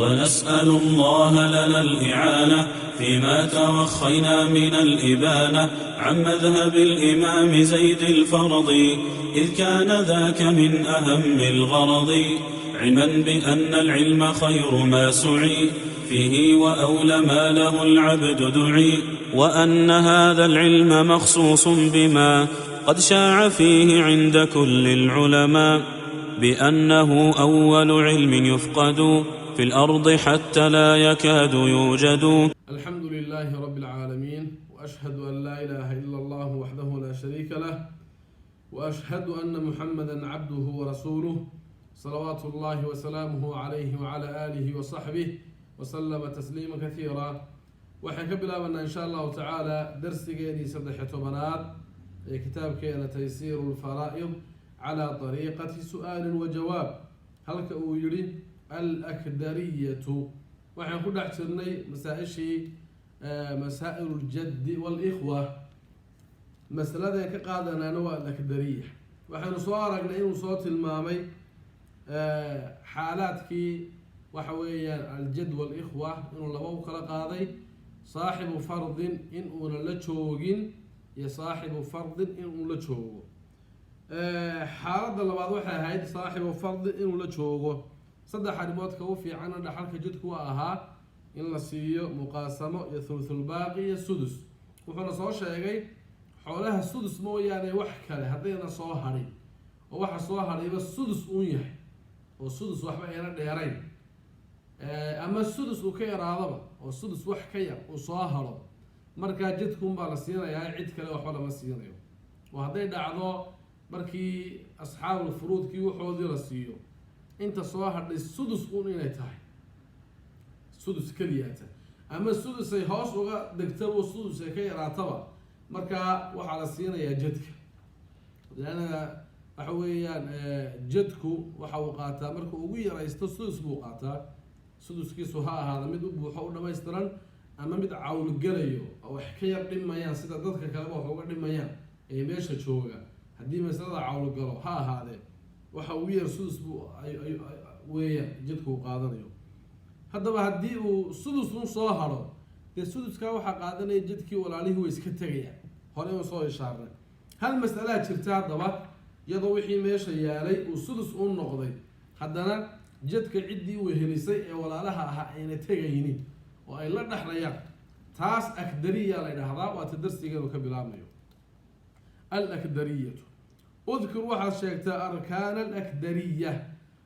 ونسأل الله لنا الإعانة فيما توخينا من الإبانة عن مذهب الإمام زيد الفرض، إذ كان ذاك من أهم الغرض، علما بأن العلم خير ما سعي فيه وأولى ما له العبد دعي، وأن هذا العلم مخصوص بما قد شاع فيه عند كل العلماء، بأنه أول علم يفقد في الأرض حتى لا يكاد يوجد. الحمد لله رب العالمين، وأشهد أن لا إله إلا الله وحده لا شريك له، وأشهد أن محمدا عبده ورسوله، صلوات الله وسلامه عليه وعلى آله وصحبه وسلم تسليما كثيرا. Waxaan ka bilaabanaa, insha Allahu tacaala, darsigeenii 13aad ee kitaabkeena Taysiiru lfaraa'id calaa طariiqati su'aalin wa jawaab, halka uu yihi alakdariyatu. Waxaan ku dhex jirnay masaa-ishii masaa'il ljaddi walikhwa. Masaladeen ka qaadanaana waa alakdariya. Waxaynu soo aragnay inuu soo tilmaamay xaalaadkii, waxa weeyaan aljad walikhwa inuu laba u kala qaaday: saaxibu fardin in uuna la joogin iyo saaxibu fardin inuu la joogo. Xaaladda labaad waxay ahayd saaxibu fardin inuu la joogo. Saddex arrimood ka u fiicana dhaxalka jadku waa ahaa in la siiyo muqaasamo iyo thuluthulbaaqi iyo sudus. Wuxuuna soo sheegay xoolaha sudus mooyaane wax kale haddayna soo hadhin, oo waxa soo hadhayba sudus uun yahay, oo sudus waxba ayna dheerayn ama sudus uu ka yaraadaba, oo sudus wax ka yar uu soo haro, markaa jadkuunbaa la siinayaa, cid kale waxba lama siinayo. Oo hadday dhacdo markii asxaabul furuudkii waxoodii la siiyo, inta soo hadhay sudus uun inay tahay, sudus keliyaata ama sudusay hoos uga degtaba, sudus ay ka yaraataba, markaa waxaa la siinayaa jadka. Leanna waxa weeyaan jadku waxa uu qaataa marka ugu yaraysto sudus buu qaataa. Suduskiisu ha ahaada mid u buuxo, u dhamaystiran, ama mid cawlgelayo oo wax ka yar dhimayaan, sida dadka kaleba wax uga dhimayaan ee meesha jooga. Haddii masalada cawlgalo ha ahaadee, waxa ugu yar sudus buu weeyaan jadku uu qaadanayo. Haddaba haddii uu sudus un soo haro, dee suduskaa waxaa qaadanaya jadkii, walaalihii way iska tegayaan. Hore un soo ishaarnay. Hal mas'alaa jirta haddaba: iyadoo wixii meesha yaalay uu sudus u noqday, haddana jadka ciddii wehelisay ee walaalaha ahaa ayna tegaynin oo ay la dhexlayaan. Taas akdariya la dhahdaa, waa ta darsigeenu ka bilaabmayo. Alakdariyatu. Udkur, waxaad sheegtaa, arkaana alakdariya.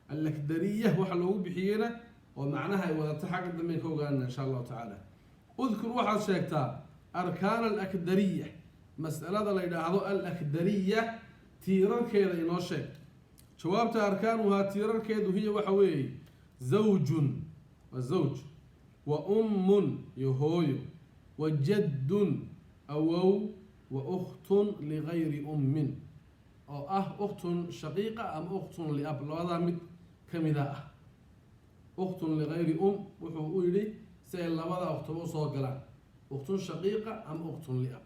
Alakdariya waxa loogu bixiyeyna oo macnaha ay wadato xagga dambe ka ogaanana, insha Allahu tacaala. Udkur, waxaad sheegtaa, arkaana alakdariya, mas'alada la yidhaahdo alakdariya tiirarkeeda inoo sheeg. Jawaabta: arkaanuhaa, tiirarkeedu, hiya, waxa weeye, zawjun, waa zawj, wa ummun, iyo hooyo, wa jaddun, awow, wa ukhtun ligayri ummin, oo ah ukhtun shaqiiqa ama ukhtun liab, labadaa mid kamida ah. Ukhtun ligayri um wuxuu u yidhi si ay labada ukhtuba usoo galaan, ukhtun shaqiiqa ama ukhtun liab.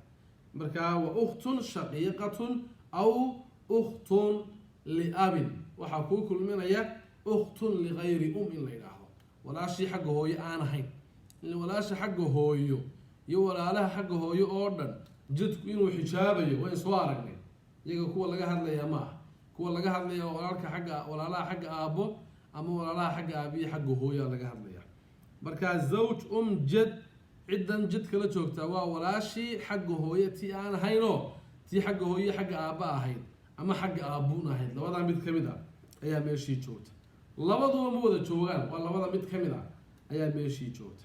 Markaa wa ukhtun shaqiiqatun aw ukhtun liabin waxaa kuu kulminaya ukhtun ligayri um in la yidhaahdo, walaashii xagga hooyo aan ahayn. Walaasha xagga hooyo iyo walaalaha xagga hooyo oo dhan jadku inuu xijaabayo wayn soo aragnay. Iyaga kuwa laga hadlayaa ma aha. Kuwa laga hadlaya waa walaalka xagga, walaalaha xagga aabbo ama walaalaha xagga aabiyo xagga hooyaa laga hadlaya. Markaa zawj, um, jad. Ciddan jad kala joogtaa waa walaashii xagga hooye tii aan ahaynoo tii xagga hooye xagga aabba ahayd ama xagga aabbuun ahayd, labadaa mid ka mid ah ayaa meeshii joogta. Labaduba ma wada joogaan, waa labada mid ka mid ah ayaa meeshii joogta.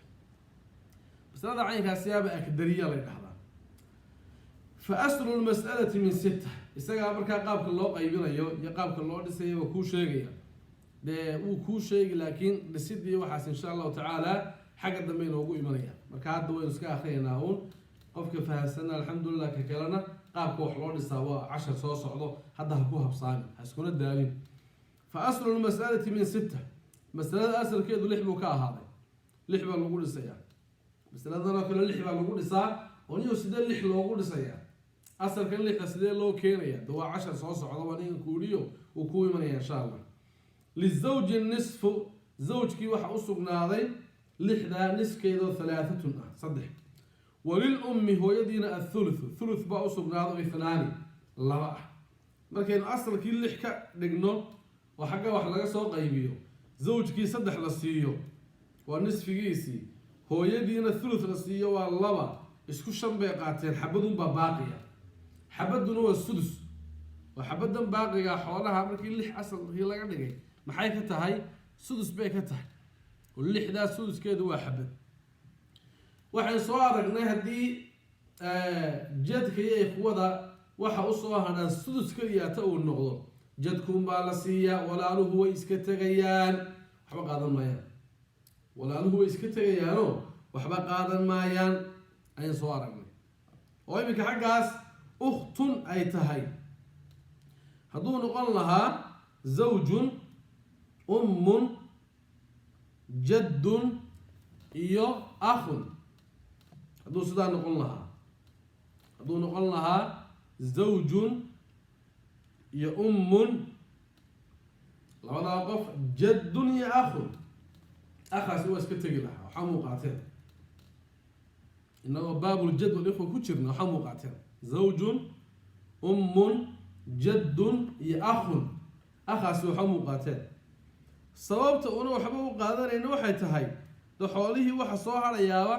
Masalada caynkaasi yaaba akdariya lay dhahdaa. Fa aslu lmas'alati min sita. Isagaa markaa qaabka loo qaybinayo iyo qaabka loo dhisaya waa kuu sheegaya. Dee wuu kuu sheegi, laakiin dhisidii waxaas, insha Allahu tacaala, xagga dambe inoogu imanaya. Marka hadda waynu iska akriyaynaa uun. Qofka fahamsana, alxamdulilah. Ka kalena qaabka wax loo dhisaa waa cashar soo socdo. Hadda ha ku habsaamin, ha iskuna daalin. Fa aslu lmas'alati min sita, masalada asalkeedu lix buu ka ahaaday. Lix baa lagu dhisayaa masaladan oo kale. Lix baa lagu dhisaa oo niyo sidee lix loogu dhisayaa? Asalkan lixda sidee loo keenaya? De waa cashar soo socda, waa ninkan kuuliyo uu ku imanaya, insha Allah. Lizawji nisfu. Zawjkii waxa u sugnaaday lixdaa niskeedoo 3 ah, 3. Walilummi, hooyadiina, athuluthu, thuluth baa u sugnaado, 2, 2 ah. Markaynu asalkii 6 ka dhigno oo xagga wax laga soo qaybiyo, zawjkii 3 la siiyo, waa nisfigiisii, hooyadiina thuluth la siiyo, waa 2, isku 5 bay qaateen. Xabadunbaa baaqiya, xabaduna waa sudus. Oo xabadan baaqiga xoolaha markii 6 asalkii laga dhigay maxay ka tahay? Sudus bay ka tahay, oo 6daas suduskeedu waa xabad. Waxaan soo aragnay haddii jadka iyo ikhwada waxa usoo hadhaa sudus keliyaata uu noqdo, jadkuunbaa la siiyaa, walaaluhu way iska tegayaan, waxba qaadan maayaan. Walaaluhu way iska tegayaanoo waxba qaadan maayaan ayaan soo aragnay. Oo iminka xaggaas ukhtun ay tahay, hadduu noqon lahaa zawjun, ummun, jaddun iyo akhun, hadduu sidaa noqon lahaa, hadduu noqon lahaa zawjun iyo ummun, labadaa qof, jaddun iyo akhun, akhaasi waa iska tegi lahaa, waxaa muuqaateen. Inagoo baabuljad wal ikhwa ku jirna, waxaa muuqaateen. Zawjun, ummun, jaddun iyo akhun, akhaasi waxaa muuqaateen. Sababta una waxba u qaadanayna waxay tahay de xoolihii waxa soo hadhayaaba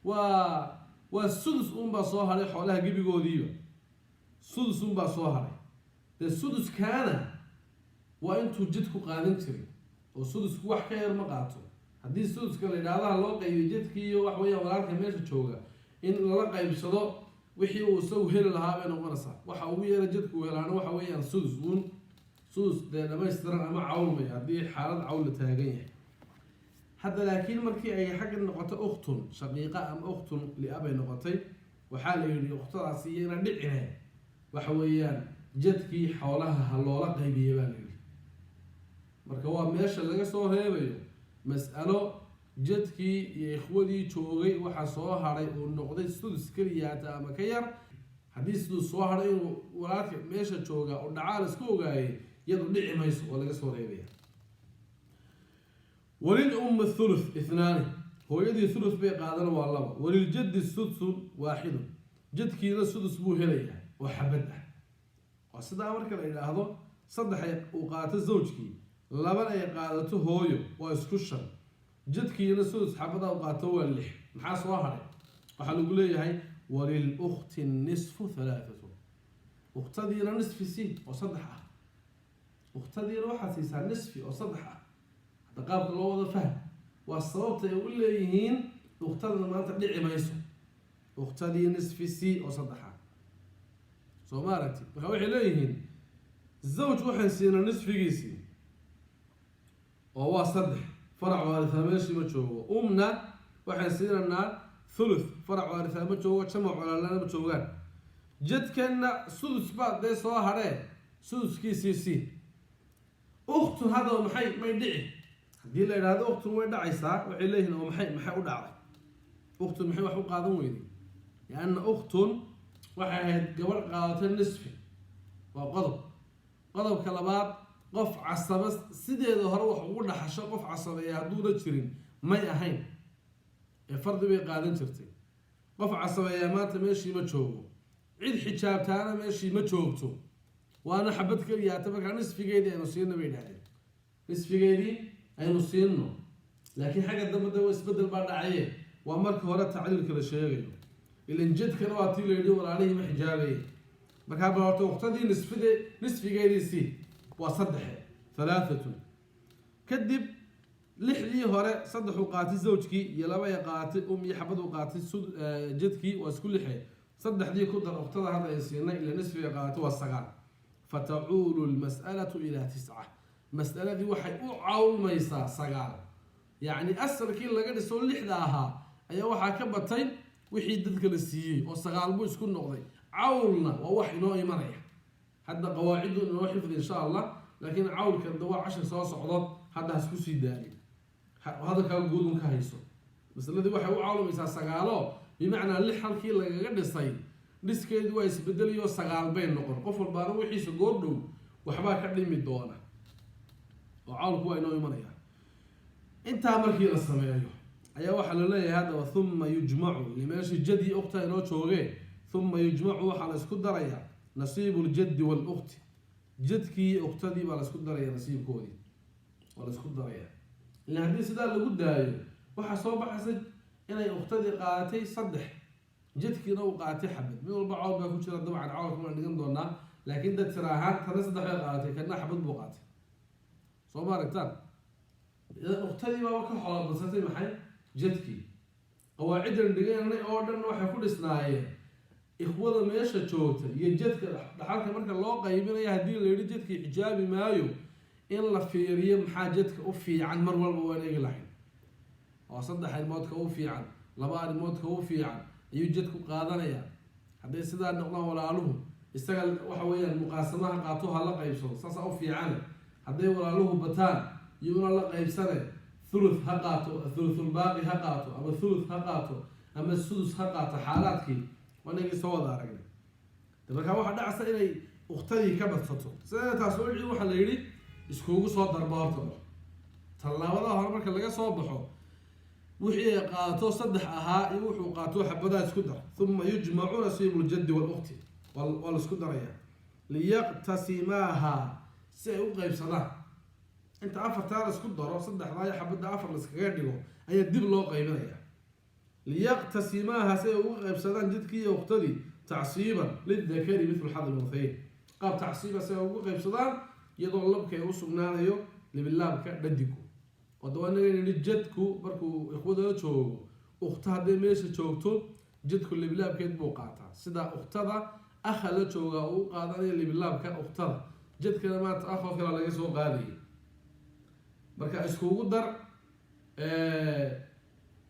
waa sudus unbaa soo hadhay. Xoolaha gebigoodiiba sudus unbaa soo hadhay. Dee suduskaana waa intuu jadku qaadan jiray, oo sudusku wax ka yar ma qaato. Haddii suduska la yidhaahdaha loo qaybiyo jadkii iyo wax weeyaan walaalka meesha jooga in lala qaybsado wixii uu isagu heli lahaa bay noqonaysaa. Waxa ugu yeera jadku helaana waxa weeyaan sudus uun, sudus dee dhamaystiran ama cawlmay haddii xaalad cawl la taagan yahay. Hadda laakiin markii ay xagga noqoto ukhtun shaqiiqa ama ukhtun liabay noqotay, waxaa la yidhi ukhtadaasi iyana dhicine, waxa weeyaan jadkii xoolaha ha loola qaybiyey baa la yidhi. Marka waa meesha laga soo reebayo mas'alo jadkii iyo ikhwadii joogay waxaa soo hadhay uu noqday sudus keliyaata ama ka yar. Haddii sudus soo hadhay inuu walaalka meesha jooga oo dhacaal isku ogaayay, iyadu dhici mayso, waa laga soo reebaya. Walilummi thuluth 2, hooyadii thuluth bay qaadana, waa 2. Waliljaddi sudsun 1, jadkiina sudus buu helayaa oo xabad ah. Waa sidaa marka la yidhaahdo, 3 uu qaato zawjkii, 2na ay qaadato hooyo, waa isku 5. Jadkiina sudus xabada u qaato, waa 6. Maxaa soo hadhay? Waxaa lagu leeyahay walilukti nisfu 3, ukhtadiina nisfi si oo 3 ah. Ukhtadiina waxaad siisaa nisfi oo 3 ah. Hadda qaabka loo wada fahm waa sababta ay u leeyihiin ukhtadana maanta dhici mayso. Ukhtadii nisfi c oo 3 ah, soo ma aragti? Marka waxay leeyihiin zawj waxaan siinaa nisfigiisii oo waa 3, farac waarithaa meeshii ma joogo. Umna waxaan siinaynaa thuluth, farac waarithaa ma joogo, jamac walaalana ma joogaan. Jadkanna sudus baa dee soo hadhee, suduskiisii si. Ukhtun haddaba maxay may dhici? Haddii la idhaahdo ukhtun way dhacaysaa, waxay leeyihiin oo maxay u dhacday ukhtun? Maxay wax u qaadan weyday? Lianna ukhtun waxay ahayd gabadh qaadatay nisfi, waa qodob. Qodobka labaad, qof casaba sideeda hore wax ugu dhaxasho, qof casabeeya hadduuna jirin may ahayn ee fardi bay qaadan jirtay. Qof casabeeyaa maanta meeshii ma joogo, cid xijaabtaana meeshii ma joogto, waana xabad keliyaata. Markaa nisfigeedii aynu siino bay idhahdeen, nisfigeedii aynu siino. Laakiin xagga dambe de isbedel baa dhacaye. Waa marka hore tacliilka la sheegayo, ilan jadkana waa tii la yidhi walaalihii ma xijaabaye. Markaa bal horta waqtadii nisfigeedii si, waa 3, 3. Kadib 6dii hore 3 uu qaatay zawjkii iyo 2 ay qaatay iyo xabad uu qaatay jadkii, waa isku 6. 3dii ku dar ukhtada hadda ay siinay, ila nisfiga qaatay, waa 9. Fatacuulu lmas'alatu ilaa 9, mas'aladii waxay u cawlmaysaa 9. Yacni asalkii laga dhiso 6da ahaa ayaa waxaa ka batay wixii dadka la siiyey oo 9 buu isku noqday. Cawlna waa wax inoo imanaya hadda, qawaaciddu inoo xifdi insha Allah. Laakiin cawlka da waa cashir soo socdo, hadda hasku sii daalin, hadalkaa guudun ka hayso. Masaladii waxay u cawlmaysaa 9, bimacnaa 6 halkii lagaga dhisay dhiskeedu waa isbedelayo, 9 bay noqon. Qof walbaana wixiisa goordhow waxbaa ka dhimi doona oo cawlku waa inoo imanaya. Intaa markii la sameeyo ayaa waxaa la leeyahay haddaba uma yujmacu, ili meeshii jad iyo ukhta inoo joogee. Uma yujmacu, waxaa la isku darayaa nasiibu ljaddi walukhti, jadkii iyo ukhtadii baa la isku daraya, nasiibkoodii waa la isku daraya. Ilan haddii sidaa lagu daayo, waxaa soo baxaysa inay ukhtadii qaadatay saddex, jadkiina uu qaatay xabad. Mid walba cawl baa ku jira dabcan, cawlka waan dhigan doonaa, laakiin dad tira ahaan tana saddex bay qaadatay, kana xabad buu qaatay. Soo ma aragtaan? Ukhtadii baaba ka xoola badsatay maxay? Jadkii. Qawaaciddan dhiganay oo dhan waxay ku dhisnaayeen ikhwada meesha joogta iyo jadka dhaxalka marka loo qaybinayo. Haddii la yidhi jadkii xijaabi maayo, in la fiiriyo maxaa jadka u fiican mar walba waan eegi lahayn, oo saddex arrimoodka u fiican, laba arrimoodka u fiican ayuu jadku qaadanaya. Hadday sidaa noqdaan walaaluhu, isaga waxa weeyaan muqaasamaha qaato, ha la qaybsado, saasaa u fiicane. Hadday walaaluhu bataan, iyaguna la qaybsane, thuluth ha qaato, thuluthulbaaqi ha qaato, ama thuluth ha qaato, ama sudus ha qaato. Xaalaadkii wanagii soo wada aragnay. De markaa waxaa dhacsa inay ukhtadii ka badsato. Sida taas u waxaa la yidhi iskugu soo darba horta. Tallaabada hore marka laga soo baxo, wixii ay qaato saddex ahaa iyo wuxuu qaato xabadaha isku dar. Uma yujmacu nasiibu ljaddi walukhti, waa la isku daraya, liyaqtasimaaha, si ay u qaybsadaan. Inta afartaa la isku daro, saddexdaa iyo xabadda afar la iskaga dhigo, ayaa dib loo qaybinaya. Liyaqtasimaaha, si ay uga qaybsadaan jadkii iyo ukhtadii, tacsiiban, lidakari mithlu xadi lunhayn, qaab tacsiiba si ay uga qaybsadaan, iyadoo labka ay u sugnaanayo libilaabka dhadigu. Wada inaga nidhi jadku markuu ikhwada la joogo, ukhta hadday meesha joogto, jadku libilaabkeed buu qaataa. Sida ukhtada akha la joogaa uu u qaadanayo libilaabka ukhtada, jadkana maanta akhoo kale laga soo qaadayay. Marka iskugu dar,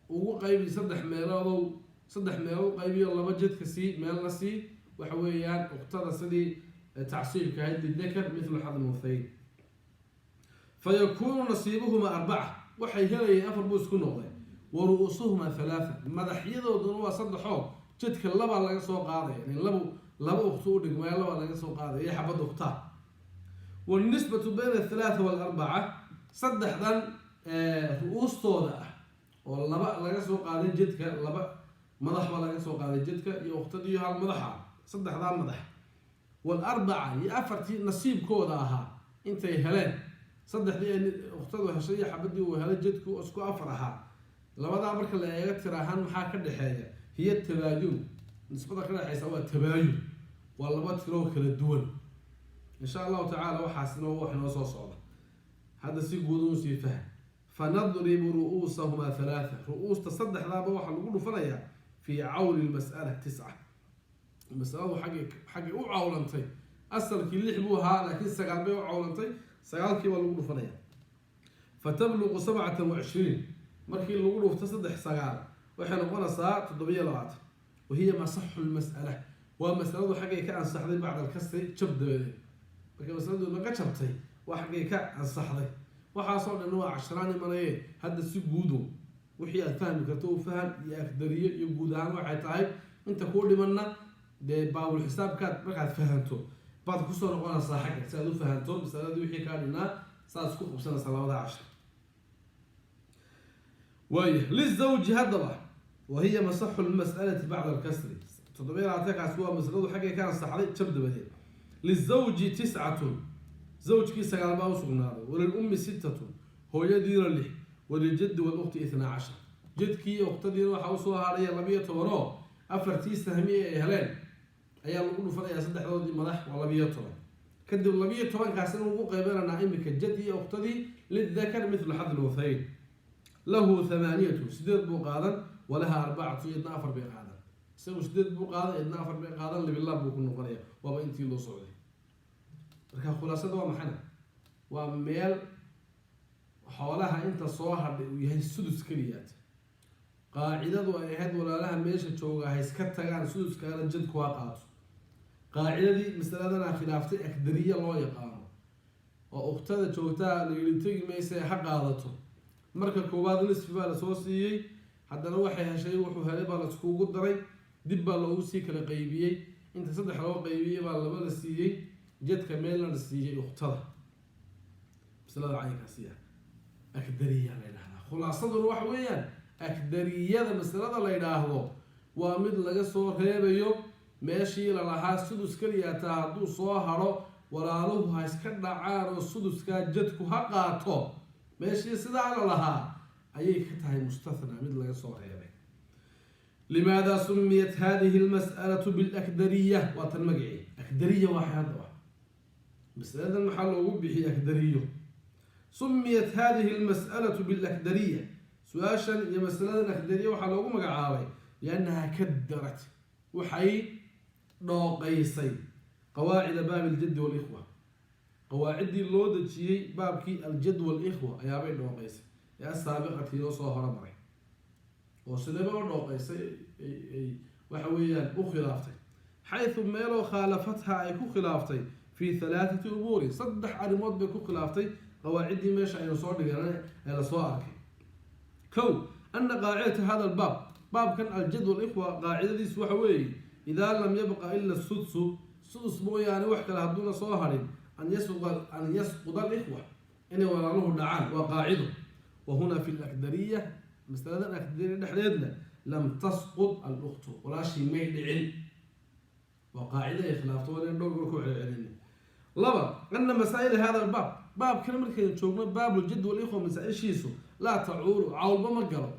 ugu qaybi saddex meeloodow, saddex meelood qaybiyo, laba jadka sii, meelna sii waxa weeyaan ukhtada, sidii tacsiibka ahayd, lidakar mithlu xad lunhayn. Fayakuunu nasiibuhuma arbaca, waxay helayeen afar buu isku noqday. Wa ru'uusuhuma halaatha, madaxyadooduna waa saddexoo jadka labaa laga soo qaadaya, in labo laba ukhto u dhigmaya labaa laga soo qaadaya iyo xabad ukhtaa. Wanisbatu bayna athalaatha waalarbaca, saddexdan ru'uustooda ah oo laba laga soo qaaday jadka, laba madax baa laga soo qaaday jadka iyo ukhtadiyo hal madaxa, saddexdaa madax, waalarbaca iyo afartii nasiibkooda ahaa intay heleen, saddexdii ay ukhtadu heshay iyo xabadii uu helay jadku isku afar ahaa, labadaa marka la eego tir ahaan maxaa ka dhexeeya? Hiya tabaayun, nisbada ka dhexeysa waa tabaayun, waa laba tiroo kala duwan. Insha Allahu tacaala waxaasina wax inoo soo socda. Hadda si guud uun sii fahm. Fanadribu ru'uusahumaa halaatha, ru'uusta saddexdaaba waxaa lagu dhufanayaa fii cawli lmas'ala tisca. Masaladu xaggay u cawlantay, asalkii lix buu ahaa, laakiin sagaal bay u cawlantay, sagaalkii baa lagu dhufanaya. Fatabluqu 27, markii lagu dhufto saddex sagaal waxay noqonaysaa 27. Wahiya masaxu lmas'ala, waa masaladu xaggay ka ansaxday bacda alkasri, jab dabadeed. Marka masaladu naga jabtay waa xaggay ka ansaxday. Waxaasoo dhan waa casharaan imanaye. Hadda si guudo wixii aad fahmi karto u faham, iyo akdariyo iyo guud ahaan waxay tahay. Inta kuu dhimanna dee baabul xisaabkaad markaad fahanto baad kusoo noqonaysaa xagga si aad u fahanto masaladii wixii kaa dhinaa, saad isku qabsanaysaa labada cashar. Waaya, lizawji haddaba, wahiya masaxu lmas'alati bacda alkasri, 27-kaasi waa masaladu xaggay ka ansaxday jab dabadeed. Lizawji tiscatun, zawjkii sagaal baa usugnaaday. Walilummi sittatun, hooyadiina lix. Waliljaddi walukhti 12, jadkii iyo ukhtadiina waxaa usoo hadhaya 12, oo afartii sahmi ay heleen ayaa lagu dhufanayaa saddexdoodii madax, waa 12. Kadib 12-kaasina ugu qaybinaynaa iminka jad iyo ukhtadii, lidakar mithlu xad lunhayn. Lahu thamaaniyatu, sideed buu qaadan. Walaha arbacatu, iyadna afar bay qaadan. Isagu sideed buu qaadan, iyadna afar bay qaadan, libilaab buu ku noqonaya. Waaba intii loo socday. Marka khulaasada waa maxayna? Waa meel xoolaha inta soo hadhay uu yahay sudus keliyaad. Qaacidadu ay ahayd walaalaha meesha jooga ha iska tagaan, suduskaana jadku ha qaato. Qaacidadii masaladana khilaaftay akdariye loo yaqaano, oo ukhtada joogtaa la yidhi tegi maysa, ha qaadato. Marka koowaad nisfi baa lasoo siiyey, haddana waxay heshay wuxuu helay baa laiskugu daray, dib baa loogu sii kala qaybiyey. Inta saddex loo qaybiyey baa laba la siiyey jadka, meelna la siiyey ukhtada. Masalada caynkaasiya akdariya la yidhahdaa. Khulaasaduna waxa weeyaan, akdariyada masalada la yidhaahdo waa mid laga soo reebayo meeshii lalahaa sudus keliyataa. Hadduu soo haro, walaaluhu ha iska dhacaan oo suduskaa jadku ha qaato. Meeshii sidaa la lahaa ayay ka tahay mustathna, mid laga soo reebay. Limaada sumiyat hadihi lmas'alatu bilakdariya? Waa tan magacii akdariya. Waxay hadda ah masaladan maxaa loogu bixiyay akdariyo? Sumiyat hadihi lmas'alatu bilakdariya, su-aashan iyo masaladan akdariya waxaa loogu magacaabay, liannaha kadarat, waxay dhooqaysay, qawaacida baabi aljaddi walikhwa, qawaaciddii loo dejiyey baabkii aljad walikhwa ayaabay dhooqaysay ee asaabiqatii loo soo horumaray. Oo sideba u dhooqaysay ay waxa weeyaan u khilaaftay? Xaysu meeloo khaalafatha, ay ku khilaaftay, fi halaathati umuuri, saddex arrimood bay ku khilaaftay qawaaciddii meesha aynu soo dhiganay ee lasoo arkay. Kow, ana qaacidata hada albaab, baabkan aljad walikhwa qaacidadiisu waxa weeye, idaa lam yabqa ila sudsu, sudus mooyaane wax kale hadduuna soo harin, an yasquda alikhwa, inay walaaluhu dhacaan waa qaacido. Wa huna fi lakdariya, masaladan akdariya dhexdeedna, lam tasqud alukhtu, walaashii may dhicin. Waa qaacida ay khilaafto, waa inaan dhowr goor ku celcelini. Laba, ana masaa'ila hada albaab, baabkan markaynu joogno, baabuljad walikhwa, masaa-ishiisu laa tacuulu, cawlba ma galo.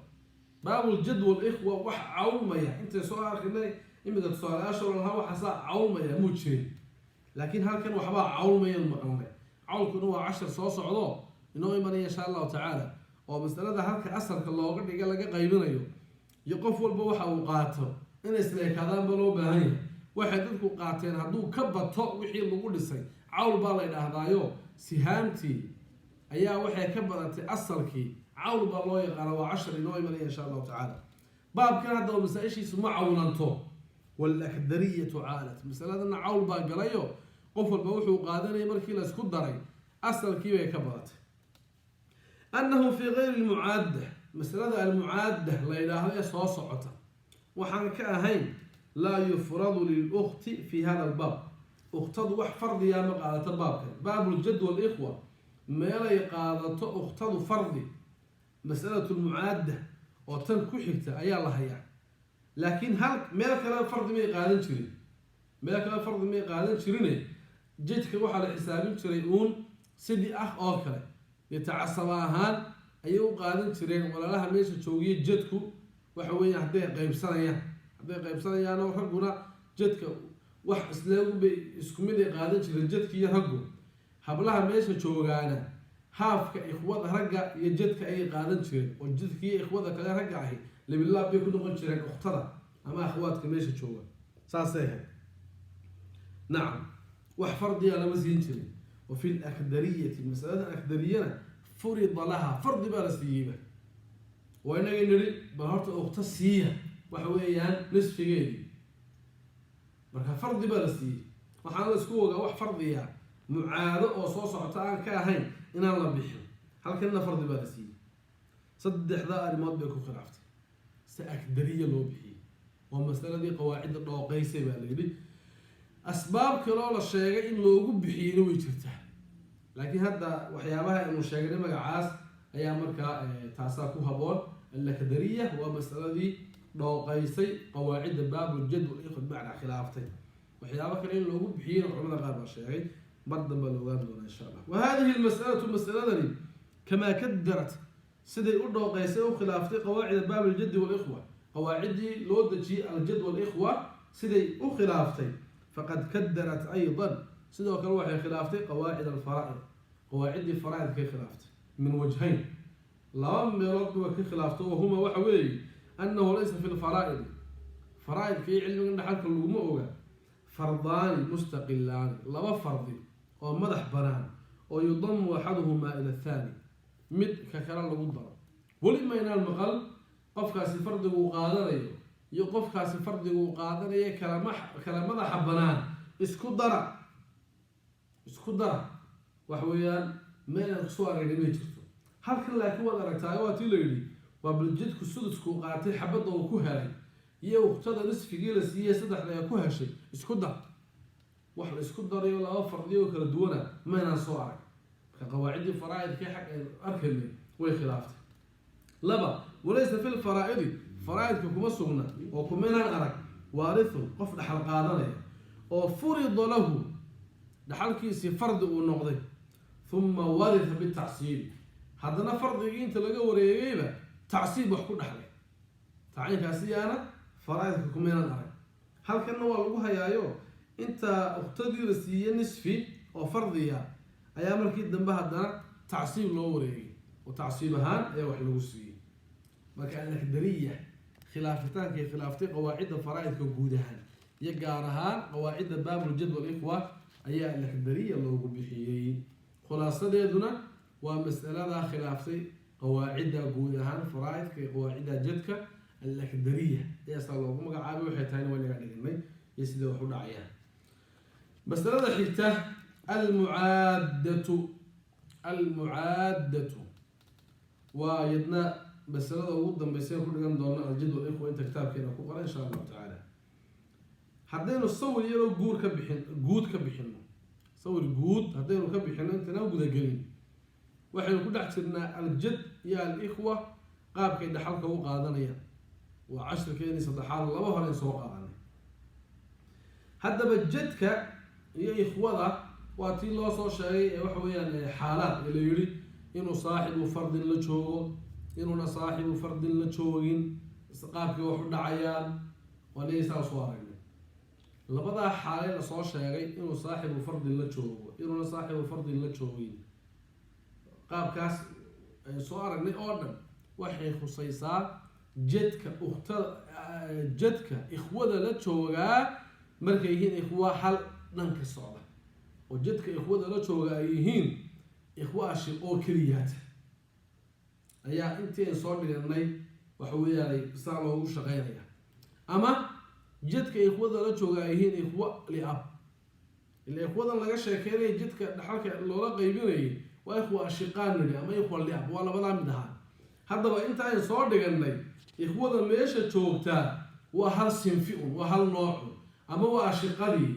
Baabuljad walikhwa wax cawlmaya intay soo arkinay iminka tusaalayaasha lahaa waxaasaa cawlmaya muu jirin, laakiin halkan waxbaa cawlmayan maqalnay. Cawlkuna waa cashar soo socdo inoo imanaya insha Allahu tacaala, oo masalada halka asalka looga dhiga laga qaybinayo iyo qof walba waxa uu qaato inay isleekaadaanba loo baahan yahay. Waxay dadku qaateen hadduu ka bato wixii lagu dhisay, cawl baa la ydhaahdaayo. Sihaamtii ayaa waxay ka badatay asalkii, cawl baa loo yaqaana. Waa cashar inoo imanaya insha Allahu tacaala. Baabkan haddaba masaa-ishiisu ma cawlanto. Waalakdariyatu caalat, masaladana cawl baa galayo. Qof walba wuxuu qaadanayay markii la isku daray, asalkii bay ka badatay. Annahu fii gayri lmucaadda, masalada almucaadda la yidhaahdo ee soo socota waxaan ka ahayn, laa yufradu lilukti fi hada albaab, ukhtadu wax fardiyaa ma qaadato. Baabkan baabuljad walikhwa meelay qaadato ukhtadu fardi, masalatu lmucaadda oo tan ku xigta ayaa la hayaa, laakiin hal meel kale fardi may qaadan jirin, meel kale fardi may qaadan jirine. Jadka waxaa la xisaabin jiray uun sidii ah oo kale, dee tacasaba ahaan ayay u qaadan jireen walaalaha meesha joogiya. Jadku waxa weeya hadday qaybsanayaanoo ragguna jadka wax isleegubay isku mid ay qaadan jireen jadki iyo raggu. Hablaha meesha joogaana haafka ikhwada ragga iyo jadka ayay qaadan jireen, oo jadka iyo ikhwada kale ragga ahi labilaab bay ku noqon jireen ukhtada ama akhwaadka meesha jooga. Saasay ahayd. Nacam, wax fardiya lama siin jirin. Wa fi lakdariyati, masalada akdariyana, furida laha, fardi baa la siiyeyba. Waa inagay nidhi bal horta ukhta siiya, waxa weeyaan nisfigeedii. Marka fardi baa la siiyey. Waxaana la isku ogaa wax fardiya mucaado oo soo socota aan ka ahayn inaan la bixin. Halkanna fardi baa la siiyey. Saddexdaa arrimood bay ku khilaaftay si akdariya loo bixiyey. Waa masaladii qawaacidda dhooqaysay baa la yidhi. Asbaab kaloo la sheegay in loogu bixiyeyna way jirtaa, laakiin hadda waxyaabaha aynu sheegnay magacaas ayaa markaa taasaa ku haboon. Alakdariya waa masaladii dhooqaysay qawaacidda baabuljad walikhwa, bimacnaa khilaaftay. Waxyaabo kale in loogu bixiyeyna culamada qaar baa sheegay, mar dambe la ogaan doonaa insha Allah. Wa hadihi lmas'alatu, masaladani, kamaa kadarat, siday u dhooqaysay, u khilaaftay, qawaacida baab aljaddi walikhwa, qawaaciddii loo dejiyey aljad walikhwa siday u khilaaftay, faqad kadarat aydan, sidoo kale waxay khilaaftay, qawaacid alfaraa'id, qawaaciddii faraa'idkay khilaaftay, min wajhayn, laba meeloodba way ka khilaaftay. Wahuma waxa weeye, annahu laysa fi lfaraa'idi, faraa'idka iyo cilmigan dhaxalka laguma oga, fardaani mustaqilaani, laba fardi oo madax banaan oo yudamu axaduhumaa ila athaani, mid ka kale lagu daro. Weli maynaan maqal qofkaasi fardiguu qaadanayo iyo qofkaasi fardiguu qaadanayo kala madaxa banaan, isku dara, isku dara. Waxa weeyaan meel kusoo aragnay may jirto halkan, laakiin waad aragtaa. Waa tii la yidhi, waa baljidku suduskuu qaatay xabadda uu ku helay iyo ukhtada nisfigii la siiyey saddexda ee ku heshay, isku dar. Wax la isku darayo laba fardiyo oo kala duwana maynaan soo arag. Marka qawaaciddii faraa'idkii xag aynu arkaynay way khilaaftay. Laba, walaysa fi lfaraa'idi, faraa'idka kuma sugna oo kuminaan arag, waarithun, qof dhaxal qaadanaya oo furida lahu, dhaxalkiisii fardi uu noqday, uma waritha bitacsiibi, haddana fardigii inta laga wareegayba tacsiib wax ku dhaxlay. Tacyiinkaasi yaana faraa'idka kuminaan arag. Halkanna waa lagu hayaayo, inta ukhtadii la siiye nisfi oo fardiya ayaa markii dambe haddana tacsiib loo wareegay, oo tacsiib ahaan ayaa wax lagu siiyey. Marka alakdariya khilaafitaankay khilaaftay qawaacidda faraa'idka guud ahaan iyo gaar ahaan qawaacidda baabuljad walikhwa ayaa alakdariya loogu bixiyey. Khulaasadeeduna waa mas'aladaa khilaaftay qawaacidda guud ahaan faraa'idka iyo qawaacidda jadka, alakdariya ayaasaa loogu magacaabay. Waxay tahayna waa inaga dhiganay iyo sidai wax u dhacayaan. Masalada xigta, almucaaddatu. Almucaaddatu waa yadna masalada ugu dambeysay ku dhigan doono aljadwal ikhwa inta kitaabkeena ku qoran, insha Allahu tacaala. Haddaynu sawir yaroo guur ka bixin guud ka bixino, sawir guud haddaynu ka bixino intaynaan gudagelin, waxaynu ku dhex jirnaa aljad iyo alikhwa qaabkay dhaxalka u qaadanayaan. Waa cashirkeenii saddexaad, laba horeyn soo qaadanay. Haddaba jadka iyo ikhwada waa tii loo soo sheegay ee waxa weeyaan xaalaad ee la yihi inuu saaxibu fardin la joogo, inuuna saaxibu fardin la joogin, qaabkii wax u dhacayaan waa nigi saa soo aragnay. Labadaa xaale lasoo sheegay, inuu saaxibu fardin la joogo, inuuna saaxibu fardin la joogin, qaabkaas soo aragnay oo dhan waxay khusaysaa jadka ukhtada, jadka ikhwada la joogaa markay yihiin ikhwa hal dhanka socda, oo jadka ikhwada la jooga ay yihiin ikhwa ashiqoo keliyaata ayaa intii an soo dhiganay waxa weeyaan saa loogu shaqeynaya, ama jadka ikhwada la jooga ay yihiin ikhwa liab. Ila ikhwadan laga sheekeynaya jadka dhaxalka loola qaybinayay waa ikhwa ashiqaan nidhi ama ikhwa liab, waa labadaa mid ahaa. Haddaba inta ayn soo dhiganay ikhwada meesha joogtaa waa hal sinfi un, waa hal noocun, ama waa ashiqadii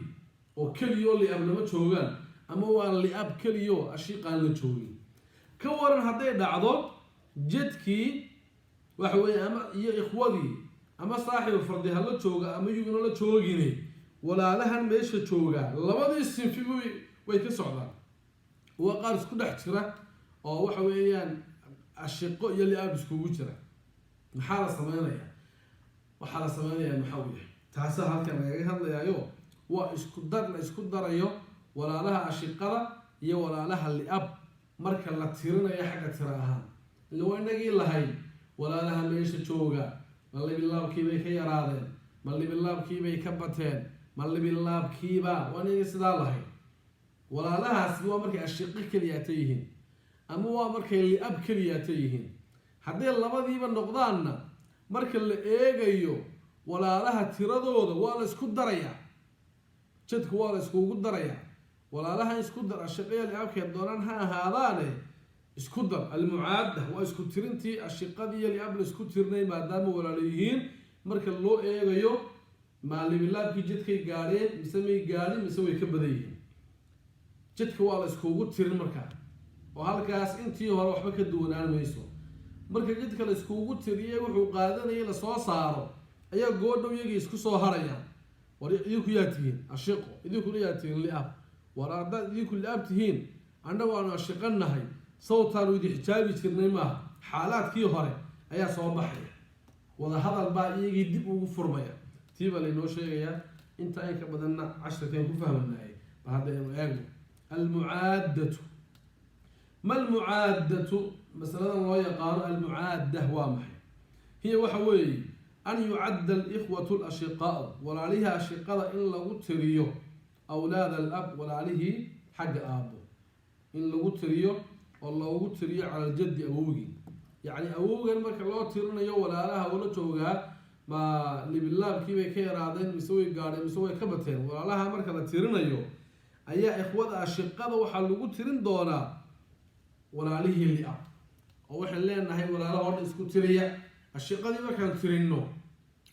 oo keliyoo liab lama joogaan, ama waa liab keliyoo ashiqaan la joogin. Ka waran hadday dhacdo jadkii waxa weeye ama iyo ikhwadii ama saaxibu fardi ha la jooga ama yuguna la joogine, walaalahan meesha joogaa labadii sinfi way ka socdaan, waa qaar isku dhex jira oo waxa weeyaan ashiqo iyo liab iskugu jira. Maxaa la sameynayaa? Waxaa la sameynayaa maxaa uu yahay? Taasaa halkan lagaga hadlayaayo, waa isku dar la isku darayo walaalaha ashiqada iyo walaalaha liab marka la tirinayo xagga tira ahaan. Ila waa inagii lahayd walaalaha meesha jooga ma libilaabkiibay ka yaraadeen, ma libilaabkiibay ka bateen, ma libilaabkiiba, waa inagii sidaa lahayd. Walaalahaasi waa markay ashiqo keliyaata yihiin ama waa markay liab keliyaata yihiin. Hadday labadiiba noqdaanna, marka la eegayo walaalaha tiradooda waa la isku darayaa, jadka waa la iskugu darayaa. Walaalaha isku dar, ashiqaya liabkee doonaan ha ahaadaane, isku dar. Almucaada waa isku tirintii ashiqadii iyo liab la isku tirinay, maadaama walaalo yihiin. Marka loo eegayo maalibilaabkii jadkay gaadheen mise may gaadhin mise way ka badan yihiin, jadka waa la iskugu tirin markaa, oo halkaas intii hore waxba ka duwanaan mayso. Marka jadka la iskugu tiriyey wuxuu qaadanayay lasoo saaro ayaa goodhow iyagii isku soo harayaan. War idinku yaa tihiin ashiqo, idinkuna yaa tihiin liab? War haddaad idinku liab tihiin, annagu aanu ashiqo nahay, sawtaanu idin xijaabi jirnay maaha. Xaalaadkii hore ayaa soo baxaya, wada hadal baa iyagii dib ugu furmaya. Tii baa laynoo sheegayaa. Inta in ka badanna cashirkeen ku fahmanaayay. Ba hadda aynu eegno almucaaddatu. Ma almucaaddatu? Masaladan loo yaqaano almucaadda waa maxay? Hiya waxa weeye an yucadda alikhwatu alashiqaau, walaalihii ashiqada in lagu tiriyo, awlaad alab, walaalihii xagga aabbo in lagu tiriyo, oo loogu tiriyo cala aljaddi, awowgii. Yacni awowgan marka loo tirinayo walaalaha ula joogaa ma libilaabkii bay ka yaraadeen mise way gaadheen mise way ka bateen, walaalaha marka la tirinayo ayaa ikhwada ashiqada waxaa lagu tirin doonaa walaalihii liab, oo waxaan leenahay walaalaha oo dhan isku tiriya. Ashiqadii markaan tirinno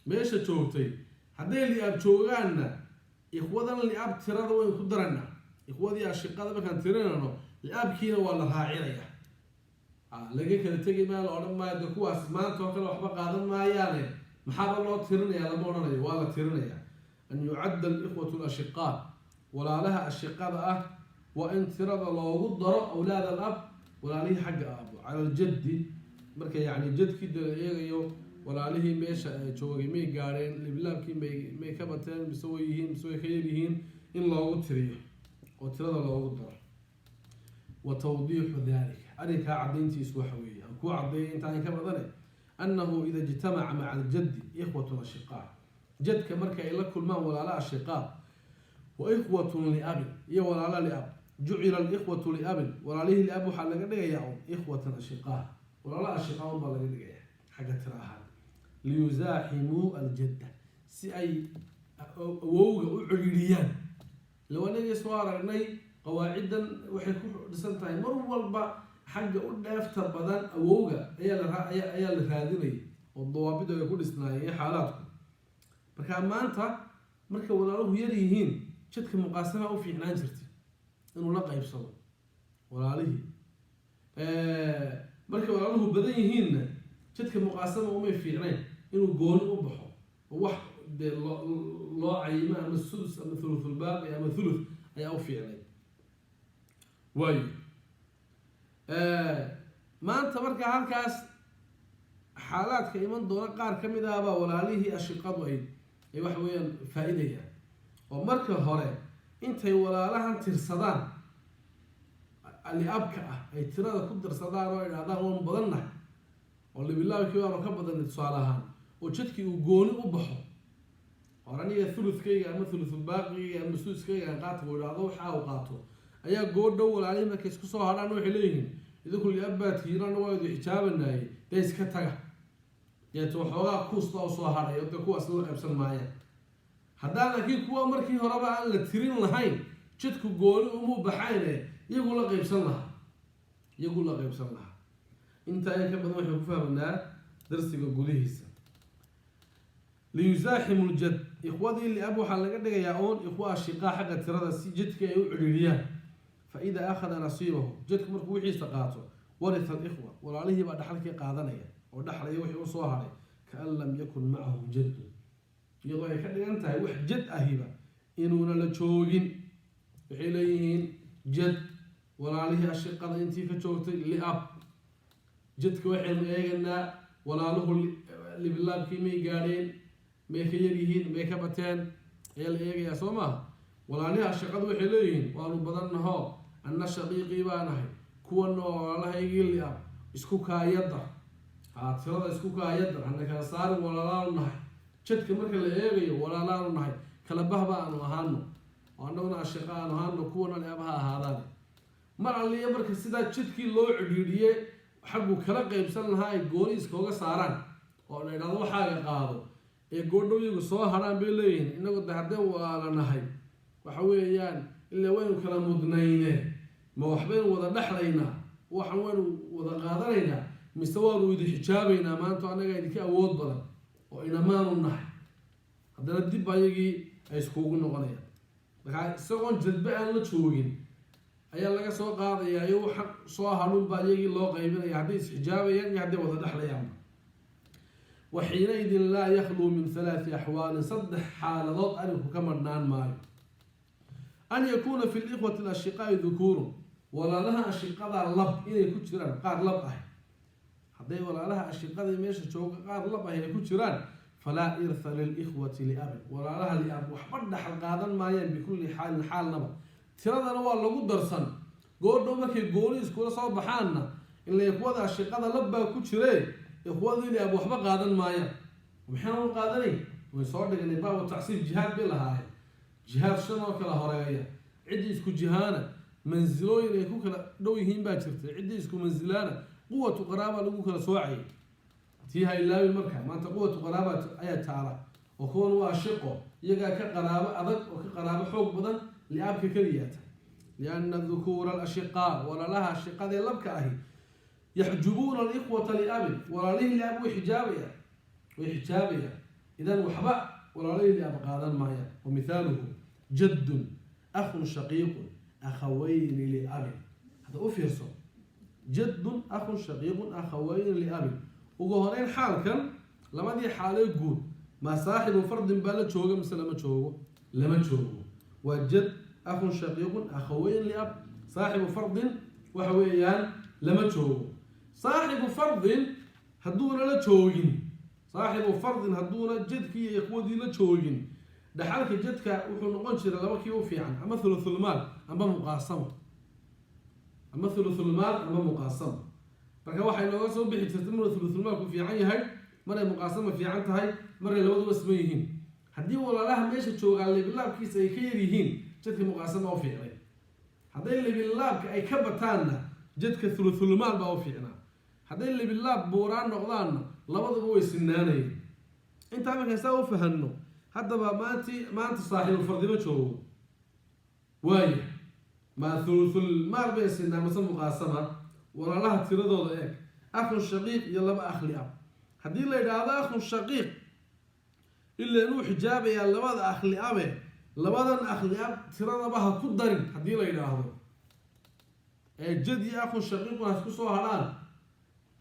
meesha joogtay, hadday liab joogaanna ikhwadan liab tirada waynu ku daranaa. Ikhwadii ashiqada markaan tirinayno, liabkiina waa la raacinaya. Laga kala tegi maayo, la odhan maayo de kuwaas maanta oo kale waxba qaadan maayaane, maxaaba loo tirinaya? Lama odhanayo, waa la tirinaya. An yucadda alikhwatu alashiqaa, walaalaha ashiqada ah waa in tirada loogu daro awlaad al ab, walaalihii xagga aabo, cala aljaddi. Marka yacni jadkii de la eegayo, walaalihii meesha joogay may gaadheen liblaabkii? May ka bateen mise way yihiin mise way ka yaryihiin? In loogu tiriyo oo tirada loogu daro. Wa tawdiixu dalika, arrinkaa caddayntiisu waxa weeye, aan kuu caddeeyo intaan ka badane, annahu ida ijtamaca maca aljaddi ikhwatun ashiqaa, jadka marka ay la kulmaan walaala ashiqaa, wa ikhwatun liabin, iyo walaala liab, jucila alikhwatu liabin, walaalihii liab waxaa laga dhigayaa un ikhwatan ashiqaa, walaala ashiqaa un baa laga dhigayaa xagga tira ahaan, liyusaaximuu aljadda, si ay awowga u cidhiidhiyaan. Lawanagii soo aragnay, qawaaciddan waxay ku dhisan tahay mar walba xagga u dheefta badan awowga ayaa la raadinayay oo dawaabidu ay ku dhisnaayeen iyo xaalaadku. Marka maanta markay walaaluhu yar yihiin, jadka muqaasama u fiicnaan jirtay inuu la qaybsado walaalihii. Markay walaaluhu badan yihiinna, jadka muqaasama umay fiicnayn inuu gooni u baxo oo wax dee loo cayimo, ama sudus ama thuluthulbaaqi ama thuluth ayaa u fiicnay. Waayo, maanta marka halkaas xaalaadka iman doona qaar ka mid ahbaa walaalihii ashiqadu ay waxa weeyaan faa-idayaan, oo marka hore intay walaalahan tirsadaan liabka ah, ay tirada ku darsadaan oo idhahdaan waanu badannahay oo libilaabkii waanu ka badanay, tusaale ahaan, oo jadkii uu gooni u baxo, or aniga thuluthkayga ama thuluthulbaaqigayga ama suduskayga aan qaata uu idhaahdo, waxa uu qaato ayaa goodhow walaalihii markay isku soo hadhaan waxay leeyihiin, idinku liab baa tihiin, anna waa idin xijaabanaaye, dee iska taga. Deeto waxoogaa kuus baa usoo hadhay oo dee kuwaas la qaybsan maayaan. Haddaan laakiin kuwa markii horeba aan la tirin lahayn, jadku gooni umuu baxayne, iyagu la qaybsan lahaa, iyagu la qaybsan lahaa. Intaa in ka badan waxaynu ku fahmaynaa darsiga gudihiisa. Liyusaaximu ljad, ikhwadii liab waxaa laga dhigayaa oon ikhwa ashiqaa xagga tirada, si jadkii ay u cidhiidhiyaan. Fa idaa akhada nasiibahu, jadku markuu wixiisa qaato, waritha alikhwa, walaalihii baa dhaxalkii qaadanaya oo dhaxlaya wixii usoo hadhay, kaan lam yakun macahum jaddun, iyadoo ay ka dhigan tahay wax jad ahiba inuuna la joogin. Waxay leeyihiin jad walaalihii ashiqada intii ka joogtay liab, jadka waxaynu eeganaa walaaluhu libilaabkii may gaadheen, may ka yar yihiin, may ka bateen ayaa la eegayaa, soo maaha? Walaalihii ashiqadu waxay leeyihiin waanu badannaho, anna shaqiiqii baa nahay, kuwana waa walaalahaygii liab, isku kaayada haa, tirada isku kaayada, hana kala saarin, walaalaanu nahay. Jadka marka la eegayo walaalaanu nahay, kala bahba aanu ahaano oo annaguna ashiqa aanu ahaano, kuwana liab ha ahaadaan. Mar alliya marka sidaa jadkii loo cidhiidhiye, xaggu kala qaybsan lahaa ay gooni iskooga saaraan oo la idhahdo waxaaga qaado, ee goodhow iyagu soo hadhaan bay leeyihiin, inagu de haddeen walaala nahay, waxa weeyaan ilaa waynu kala mudnayne, ma waxbaynu wada dhexlaynaa? Waxan waynu wada qaadanaynaa mise waanu idin xijaabaynaa maanta, annagaa idinka awood badan oo inamaanu nahay? Haddana dib ayagii ay iskugu noqonayaan. Markaa isagoon jadbe aan la joogin ayaa laga soo qaadayaa iyo waxa soo hadhunbaa iyagii loo qaybinaya, hadday isxijaabayaan iyo hadday wada dhexlayaanba. Wa xiinaidin laa yakhluu min halaati axwaalin, saddex xaaladood arrinku ka madhnaan maayo: an yakuuna fi likhwati alashiqaai dukuurun, walaalaha ashiqada lab inay ku jiraan, qaar lab ah. Hadday walaalaha ashiqadii meesha jooga qaar lab ah ay ku jiraan, falaa irtha lilikhwati liabin, walaalaha liab waxba dhaxal qaadan maayaan, bikulli xaalin, xaalnaba. Tiradana waa lagu darsan, goodhow markay gooni iskula soo baxaanna, ila ikhwada ashiqada lab baa ku jire, ikhwadii liab waxba qaadan maayaan. Maxayna u qaadanay? Way soo dhignay baabu tacsiib, jihaad bay lahaayeen, jihaad shan oo kala horeeya. Ciddii isku jihaana mansilooyin ay ku kala dhow yihiin baa jirta, ciddii isku mansilaana quwatu qaraaba lagu kala soocayay. Tii ha ilaawin. Marka maanta quwatu qaraaba ayaa taala, oo kuwan waa shiqo, iyagaa ka qaraabo adag oo ka qaraabo xoog badan liaabka keliyaata, lianna dukuura alashiqaa, walaalaha ashiqadee labka ahi, yaxjubuuna alikhwata liabin, walaalihii liab way xijaabayaan, way xijaabayaan. Idan waxba walaalihii liab qaadan maayaan. Wa mithaaluhu jaddun, akhun shaqiiqun, akhawayni liabin. Hadda u fiirso. Jaddun, akhun shaqiiqun, akhawayni liabin. Ugu horeyn xaalkan labadii xaalee guud, ma saaxibu fardin baa la jooga mise lama joogo? Lama joogo. Waa jad, akhun shaqiiqun, akhawayn liab. Saaxibu fardin waxa weeyaan lama joogo. Saaxibu fardin hadduuna la joogin, saaxibu fardin hadduuna jadkii iyo ikhwadii la joogin, dhaxalka jadka wuxuu noqon jiray laba kii u fiican: ama thuluthulmaal ama muqaasamo, ama thuluthulmaal ama muqaasamo. Marka waxay nooga soo bixi jirtay maruu thuluthulmaalku fiican yahay, maray muqaasamo fiican tahay, maray labaduba siman yihiin. Haddii walaalaha meesha joogaa libilaabkiisa ay ka yar yihiin, jadka muqaasama u fiicnay. Hadday libilaabka ay ka bataanna, jadka thuluthulmaal baa u fiicnaa. Hadday libilaab buuraan noqdaanna, labaduba way sinaanayeen. Intaa markaan saa u fahanno, haddaba maanti maanta saaxiibu fardima joogo, waaya, ma thuluthulmaal bay sinaa mase muqaasama? Walaalaha tiradooda eeg: akhun shaqiiq iyo laba akh liab. Haddii la yidhaahdo akhun shaqiiq ila inuu xijaabayaa labada akh liabe, labadan akh liab tiradaba ha ku darin haddii la yidhaahdo, ee jad iyo akhun shaqiiquna ha isku soo hadhaan,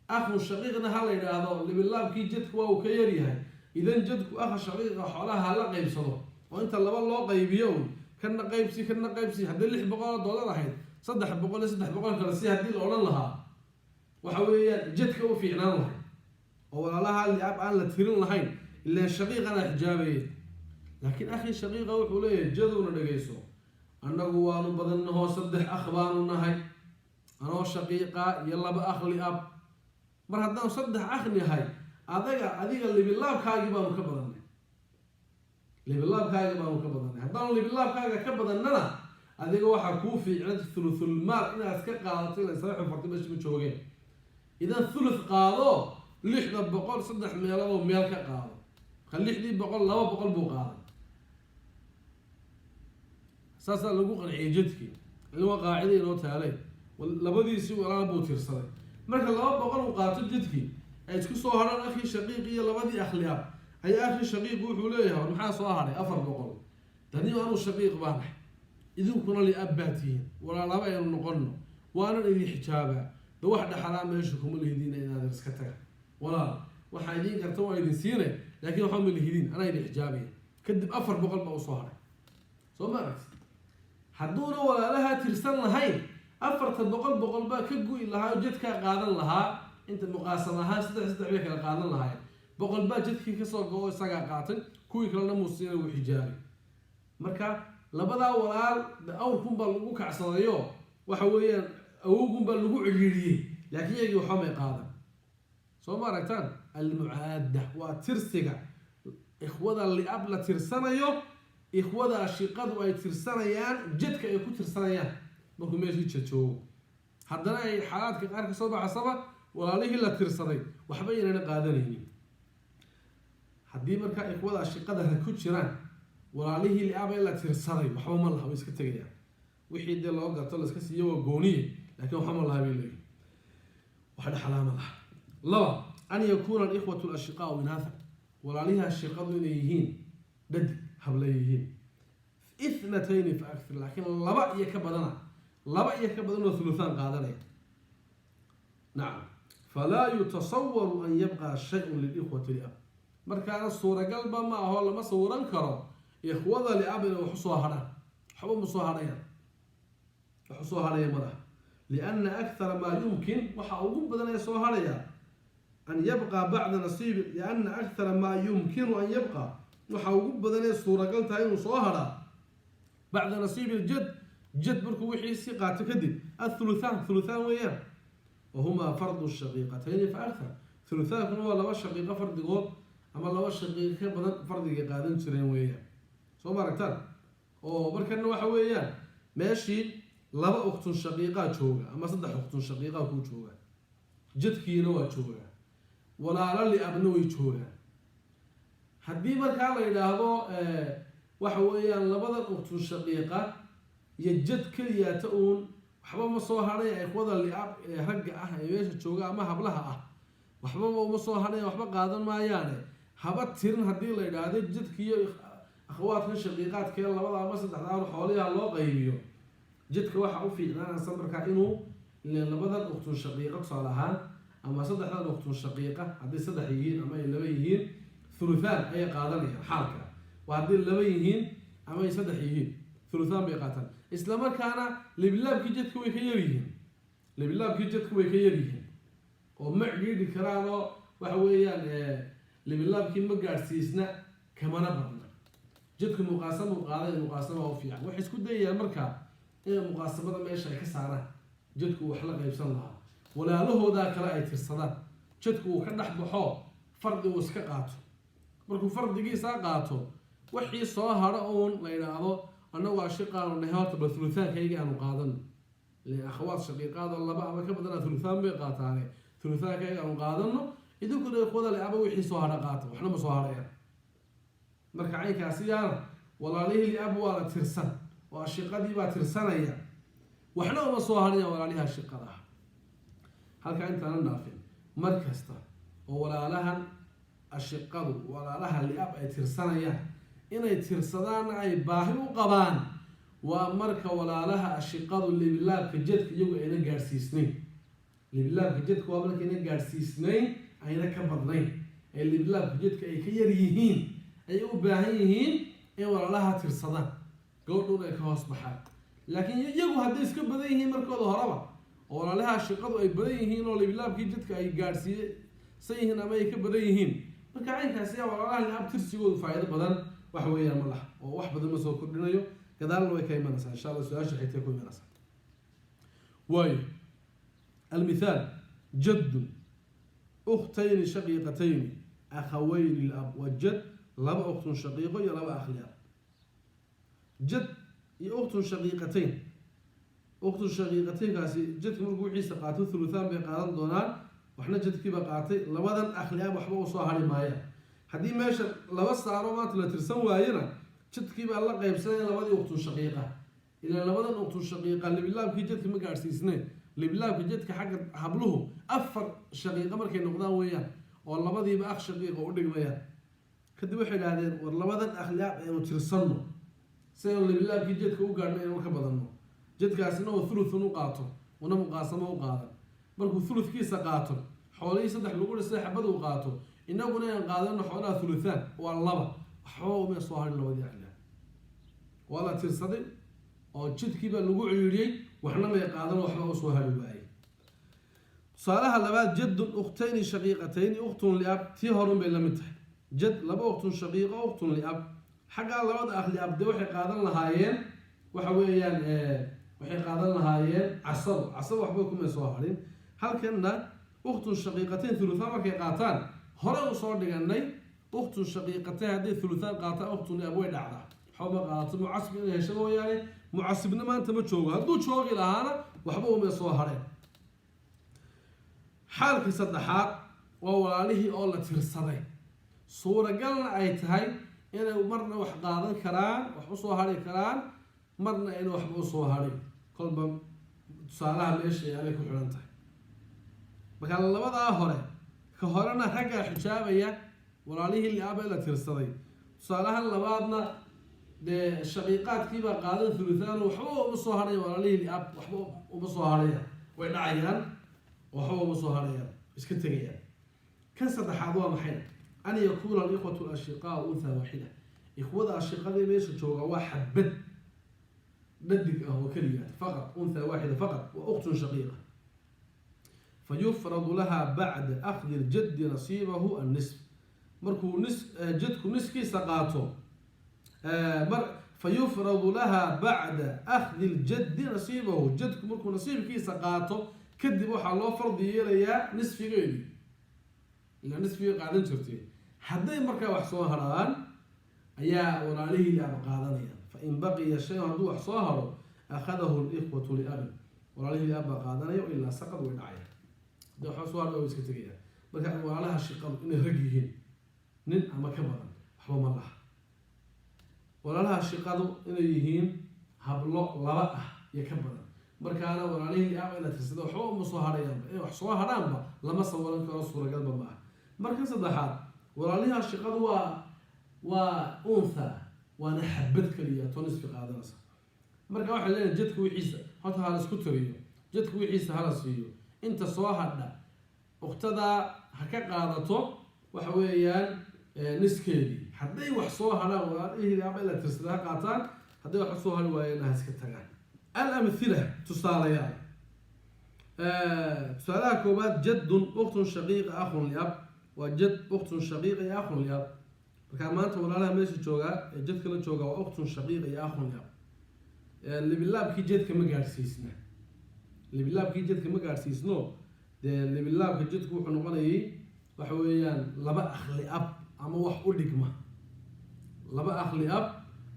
akhun shaqiiqna ha la yidhaahdo libilaabkii jadku waa uu ka yaryahay, idan jadku akha shaqiiqa xoolaha hala qaybsado oo inta laba loo qaybiyo un, kana qaybsi, kana qaybsi. Haddii $600 ahayd, 300 iyo 300 kale si haddii la odhan lahaa, waxa weeyaan jadka u fiicnaan lahay oo walaalaha liab aan la tirin lahayn, ilaan shaqiiqana xijaabaye. Laakiin akhi shaqiiqa wuxuu leeyahay: "Jadowna dhegayso, annagu waanu badannahoo saddex akh baanu nahay, anoo shaqiiqa iyo laba akh liab. Mar haddaan saddex akh nahay, adaga adiga libilaabkaagii baanu ka badannay, libilaabkaagi baanu ka badannay. Haddaanu libilaabkaaga ka badannana, adiga waxaa kuu fiicnad thuluthulmaal inaad iska qaadato, ila saaxibu fardi meesha ma joogeen. Idan thuluth qaado, 600 saddex meeloodoo meel ka qaado." Marka 600 200 buu qaaday. Saasaa lagu qanciyey jadkii, ilin waa qaacida inoo taalay. Labadiisii walaal buu tiirsaday. Marka 200 uu qaato jadkii, ay isku soo hadhaan akhii shaqiiq iyo labadii akh liab, ayaa akhii shaqiiqu wuxuu leeyahay: "War, maxaa soo hadhay? 400. Dani anuu shaqiiq baanahay, idinkuna liab baa tihiin, walaalaba aynu noqono, waanan idin xijaabaa. Da wax dhaxalaa meesha kuma lihidin, inaad iska taga walaal. Waxaa idiin karta waa idin siinay, laakiin waxba ma lihidin, anaa idin xijaabaya." Kadib 400 baa usoo hadhay. Soo ma aragti? Hadduuna walaalahaa tirsan lahayn, 400 100 baa ka gu'i lahaa oo jadkaa qaadan lahaa. Inta muqaasam ahaan saddex saddex bay kala qaadan lahaayeen. 100 baa jadkii kasoo go-o, isagaa qaatay, kuwii kalena muusiina, wuu xijaabay. Marka labadaa walaal awrkun baa lagu kacsadayo, waxa weeyaan awowgun baa lagu cidhiidhiyey, laakiin iyagii waxba may qaadan. Soo ma aragtaan? Almucaadda waa tirsiga ikhwada liab la tirsanayo, ikhwada ashiqadu ay tirsanayaan jadka ay ku tirsanayaan markuu meeshii jajoogo. Haddana ay xaalaadka qaar ka soo baxasaba walaalihii la tirsaday waxba inayna qaadanaynin. Haddii markaa ikhwada ashiqada ku jiraan walaalihii liaba la tirsaday, waxba ma laha, way iska tegayaan. Wixii dee loo garto la iska siiyo waa gooniye, laakiin waxba ma laha bay leeyihin, wax dhexlaa ma laha. Laba, an yakuuna alikhwatu alashiqaau inaatha, walaalihii ashiqadu inay yihiin dhadig, habla yihiin, ithnatayni fa akthar, laakiin laba iyo ka badana, laba iyo ka badan oo thuluthaan qaadanaya. Nacam, falaa yutasawaru an yabqa shayun lilikhwati liab. Markaana suuragalba ma aho, lama sawiran karo ikhwada liab inay wax usoo hadhaan. Waxba ma soo hadhayaan, wax usoo hadhaya ma laha, lianna akthara maa yumkin, waxa ugu badan ee soo hadhaya, an yabqa bacda nasiibi, lianna akthara maa yumkinu an yabqa, waxa ugu badan ee suuragal tahay inuu soo hadhaa, bacda nasiibi ljad, jad markuu wixii si qaato kadib, athuluthaan, thuluthaan weeyaan, wahumaa fardu shaqiiqatayni fa akthar. Thuluthaankuna waa laba shaqiiqo fardigood ama laba shaqiiqo ka badan fardigay qaadan jireen weeyaan. Soo ma aragtaan? Oo markana waxa weeyaan meeshii laba ukhtun shaqiiqaa jooga ama saddex ukhtun shaqiiqaa kuu jooga, jadkiina waa joogaa, walaalo liabna way joogaan. Haddii markaa la yidhaahdo waxa weeyaan labadan ukhtun shaqiiqa iyo jad keliyaata uun, waxba ma soo hadhay. Ikhwada liab ee ragga ah ee meesha jooga ama hablaha ah waxbaba uma soo hadhay, waxba qaadan maayaane. Haba tirin haddii la yidhaahdo jadkiiyo akhawaadkan shaqiiqaadkee labada ama saddexdaan xooliha loo qaybiyo, jadka waxaa u fiicnaanaysa markaa inuu Ileen labadan ukhtun shaqiiqa tusaale ahaan, ama saddexdan ukhtun shaqiiqa, hadday saddex yihiin ama ay laba yihiin, thuluthaan ayay qaadanayaan. Xaalka waa hadday laba yihiin ama ay saddex yihiin, thuluthaan bay qaataan. Isla markaana libilaabkii jadka way ka yaryihiin, libilaabkii jadka way ka yaryihiin oo ma cidhiidhi karaan, oo waxa weeyaan libilaabkii ma gaadhsiisna, kamana badna. Jadku muqaasama u qaaday, muqaasama u fiican. Waxay isku dayayaan markaa inay muqaasamada meesha ay ka saaraan, jadku wax la qaybsan lahaa, walaalahoodaa kale ay tirsadaan, jadku uu ka dhex baxo, fardi uu iska qaato. Markuu fardigiisaa qaato, wixii soo hadho uun la yidhaahdo annagu ashiqaanu nahay, horta bal thuluthaankaygii aanu qaadano. Ileen akhawaad shaqiiqaado laba ama ka badanaa thuluthaan bay qaataane, thuluthaankaygii aanu qaadano, idinkuna ikhwada le aba wixii soo hadho qaata. Waxna ma soo hadhayaan. Marka caynkaasiyaana walaalihii liab waa la tirsan oo ashiqadii baa tirsanaya, waxna uma soo hadhaya walaalihii ashiqada ah. Halkaa intaanan dhaafin, mar kasta oo walaalahan ashiqadu walaalaha liab ay tirsanayaan, inay tirsadaanna ay baahi u qabaan, waa marka walaalaha ashiqadu libilaabka jadka iyagu ayna gaadhsiisnayn. Libilaabka jadka waa marka ayna gaadhsiisnayn, ayna ka badnayn, ee libilaabka jadka ay ka yar yihiin, ayay u baahan yihiin in walaalaha tirsadaan, gabadhuna ay ka hoos baxaan. Laakiin iyagu hadday iska badan yihiin markooda horeba, oo walaalaha ashiqadu ay badan yihiin oo libilaabkii jadka ay gaadhsiisan yihiin ama ay ka badan yihiin, marka caynkaasi yaa walaalaha liab tirsigoodu faa'iido badan wax weeyaan ma laha, oo wax badan ma soo kordhinayo. Gadaalna way ka imanaysaa, insha Allah, su-aasha xigtay ku imanaysaa. Waayo, almithaal: jaddun, ukhtayni shaqiiqatayni, akhawayni liab. Waa jad, laba ukhtun shaqiiqo iyo laba akh liab. Jad iyo ukhtun shaqiiqatayn. Ukhtun shaqiiqataynkaasi jadka markuu wixiisa qaato, thuluthaan bay qaadan doonaan. Waxna jadkiiba qaatay, labadan akh liab waxba u soo hari maayaan. Haddii meesha laba saaro maanta la tirsan waayena, jadkiibaa la qaybsanaya labadii ukhtun shaqiiqa. Ilaa labadan ukhtun shaqiiqa libilaabkii jadka ma gaadhsiisneen. Libilaabka jadka xagga habluhu afar shaqiiqa markay noqdaan weeyaan, oo labadiiba akh shaqiiqa u dhigmayaan. Kadib waxay idhahdeen, war labadan akh liab aynu tirsanno si aynu libilaabkii jadka u gaadhno, inaynu ka badanno. Jadkaasina oo thuluthun u qaato, una muqaasamo u qaadan. Markuu thuluthkiisa qaato, xoolihii saddex lagu dhisay xabad uu qaato, inaguna inaan qaadano xoolaha thuluthaan, waa laba. Waxba uma soo harin labadii akh liab. Waa la tirsaday oo jidkiibaa lagu ciriiriyey, waxna may qaadan, waxba u soo hari waayey. Tusaalaha labaad: jaddun, ukhtayni shaqiiqatayni, ukhtun liab. Tii horun bay la mid tahay. Jad, laba ukhtun shaqiiqo, ukhtun liab. Xaggaa labada akh liab dee waxay qaadan lahaayeen, waxa weeyaan, waxay qaadan lahaayeen casabo. Casabo waxba kumay soo harin. Halkanna ukhtun shaqiiqatayn thuluthaan markay qaataan, hore u soo dhiganay, ukhtun shaqiiqatayn hadday thuluthaan qaataan, ukhtun liab way dhacdaa, waxba ma qaadato. Mucasib inay hesho mooyaane, mucasibna maanta ma joogo. Hadduu joogi lahaana waxba umay soo hareen. Xaalkii saddexaad waa walaalihii oo la tirsaday, suuragalna ay tahay inay marna wax qaadan karaan, wax usoo hari karaan, marna ayna waxba usoo harin. Kolba tusaalaha meesha yaalay ku xidhan tahay. Marka labadaa hore, ka horena raggaa xijaabaya walaalihii liaba la tirsaday. Tusaalahan labaadna dee shaqiiqaadkiibaa qaadan thuluthaan, waxba uma soo hadhaya walaalihii liab, waxba uma soo hadhaya, way dhacayaan, waxba uma soo hadhayaan, iska tegayaan. Kan saddexaad waa maxay? An yakuuna alikhwatu alashiqaau unthaa waaxida. Ikhwada ashiqadii meesha jooga waa xabad dhadig ah oo keliya, faqad unthaa waaxida faqad, wa ukhtun shaqiiqa. Fayufradu laha bacda akhdi ljaddi nasiibahu annisf. Markuu nis jadku niskiisa qaato mar, fayufradu laha bacda akhdi ljaddi nasiibahu. Jadku markuu nasiibkiisa qaato kadib, waxaa loo fardi yeelayaa nisfigeedii, ilaa nisfigii qaadan jirtay. Hadday markaa wax soo haraan, ayaa walaalihii liaba qaadanayaan. Fain baqiya shay-un, hadduu wax soo haro, akhadahu likhwatu liabin, walaalihii liab baa qaadanaya. Ilaa saqad, way dhacaya. Hadday waxba soo hadha, way iska tegayaan. Marka walaalaha shiqadu inay rag yihiin, nin ama ka badan, waxba ma laha. Walaalaha shiqadu inay yihiin hablo laba ah iyo ka badan, markaana walaalihii liab inaad tirsada, waxba uma soo hadhayaanba. Inay wax soo hadhaanba lama sawaran karo, suuragalba ma ah. Marka saddexaad, walaaliha shiqadu waa untha, waana xabad kaliya, to nisfi qaadanaysa. Marka waxay leeyahay, jadka wixiisa horta ha la isku tiriyo. Jadku wixiisa hala siiyo, inta soo hadha ukhtadaa ha ka qaadato, waxa weeyaan niskeedii. Hadday wax soo hadhaan, walaalihii ama la tirsada ha qaataan, hadday wax soo hadhi waayeen ha iska tagaan. Alamthila, tusaalayaal. Tusaalaha koowaad: jaddun, ukhtun shaqiiqa, akhun liab. Waa jad, ukhtun shaqiiqa iyo akhun liab. Markaa maanta walaalaha meesha joogaa ee jadka la joogaa waa ukhtun shaqiiqa iyo akhun liab. Libilaabkii jadka ma gaadhsiisna, libilaabkii jadka ma gaadhsiisno. Dee libilaabka jadku wuxuu noqonayay, waxa weeyaan, laba akhli ab ama wax u dhigma, laba akhli ab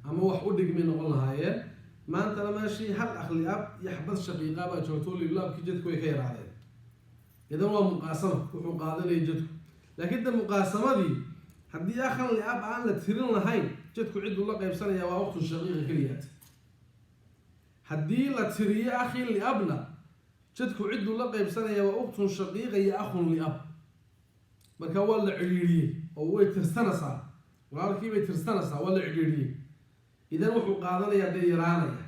ama wax u dhigmay noqon lahaayeen. Maantana meeshii hal akhli ab iyo xabad shaqiiqa baa joogto, libilaabkii jadku way ka yaraadeen. Idan waa muqaasama wuxuu qaadanayay jadku. Laakiin de muqaasamadii haddii akhan liab aan la tirin lahayn, jadku cidduu la qaybsanaya waa ukhtun shaqiiqa keliyaat. Haddii la tiriyo akhi liabna, jadku cidduu la qaybsanaya waa ukhtun shaqiiqa iyo akhun liab. Marka waa la cidhiidhiyey oo way tirsanaysaa, walaalkii bay tirsanaysaa, waa la cidhiidhiyey. Idan wuxuu qaadanayaa dee yaraanaya.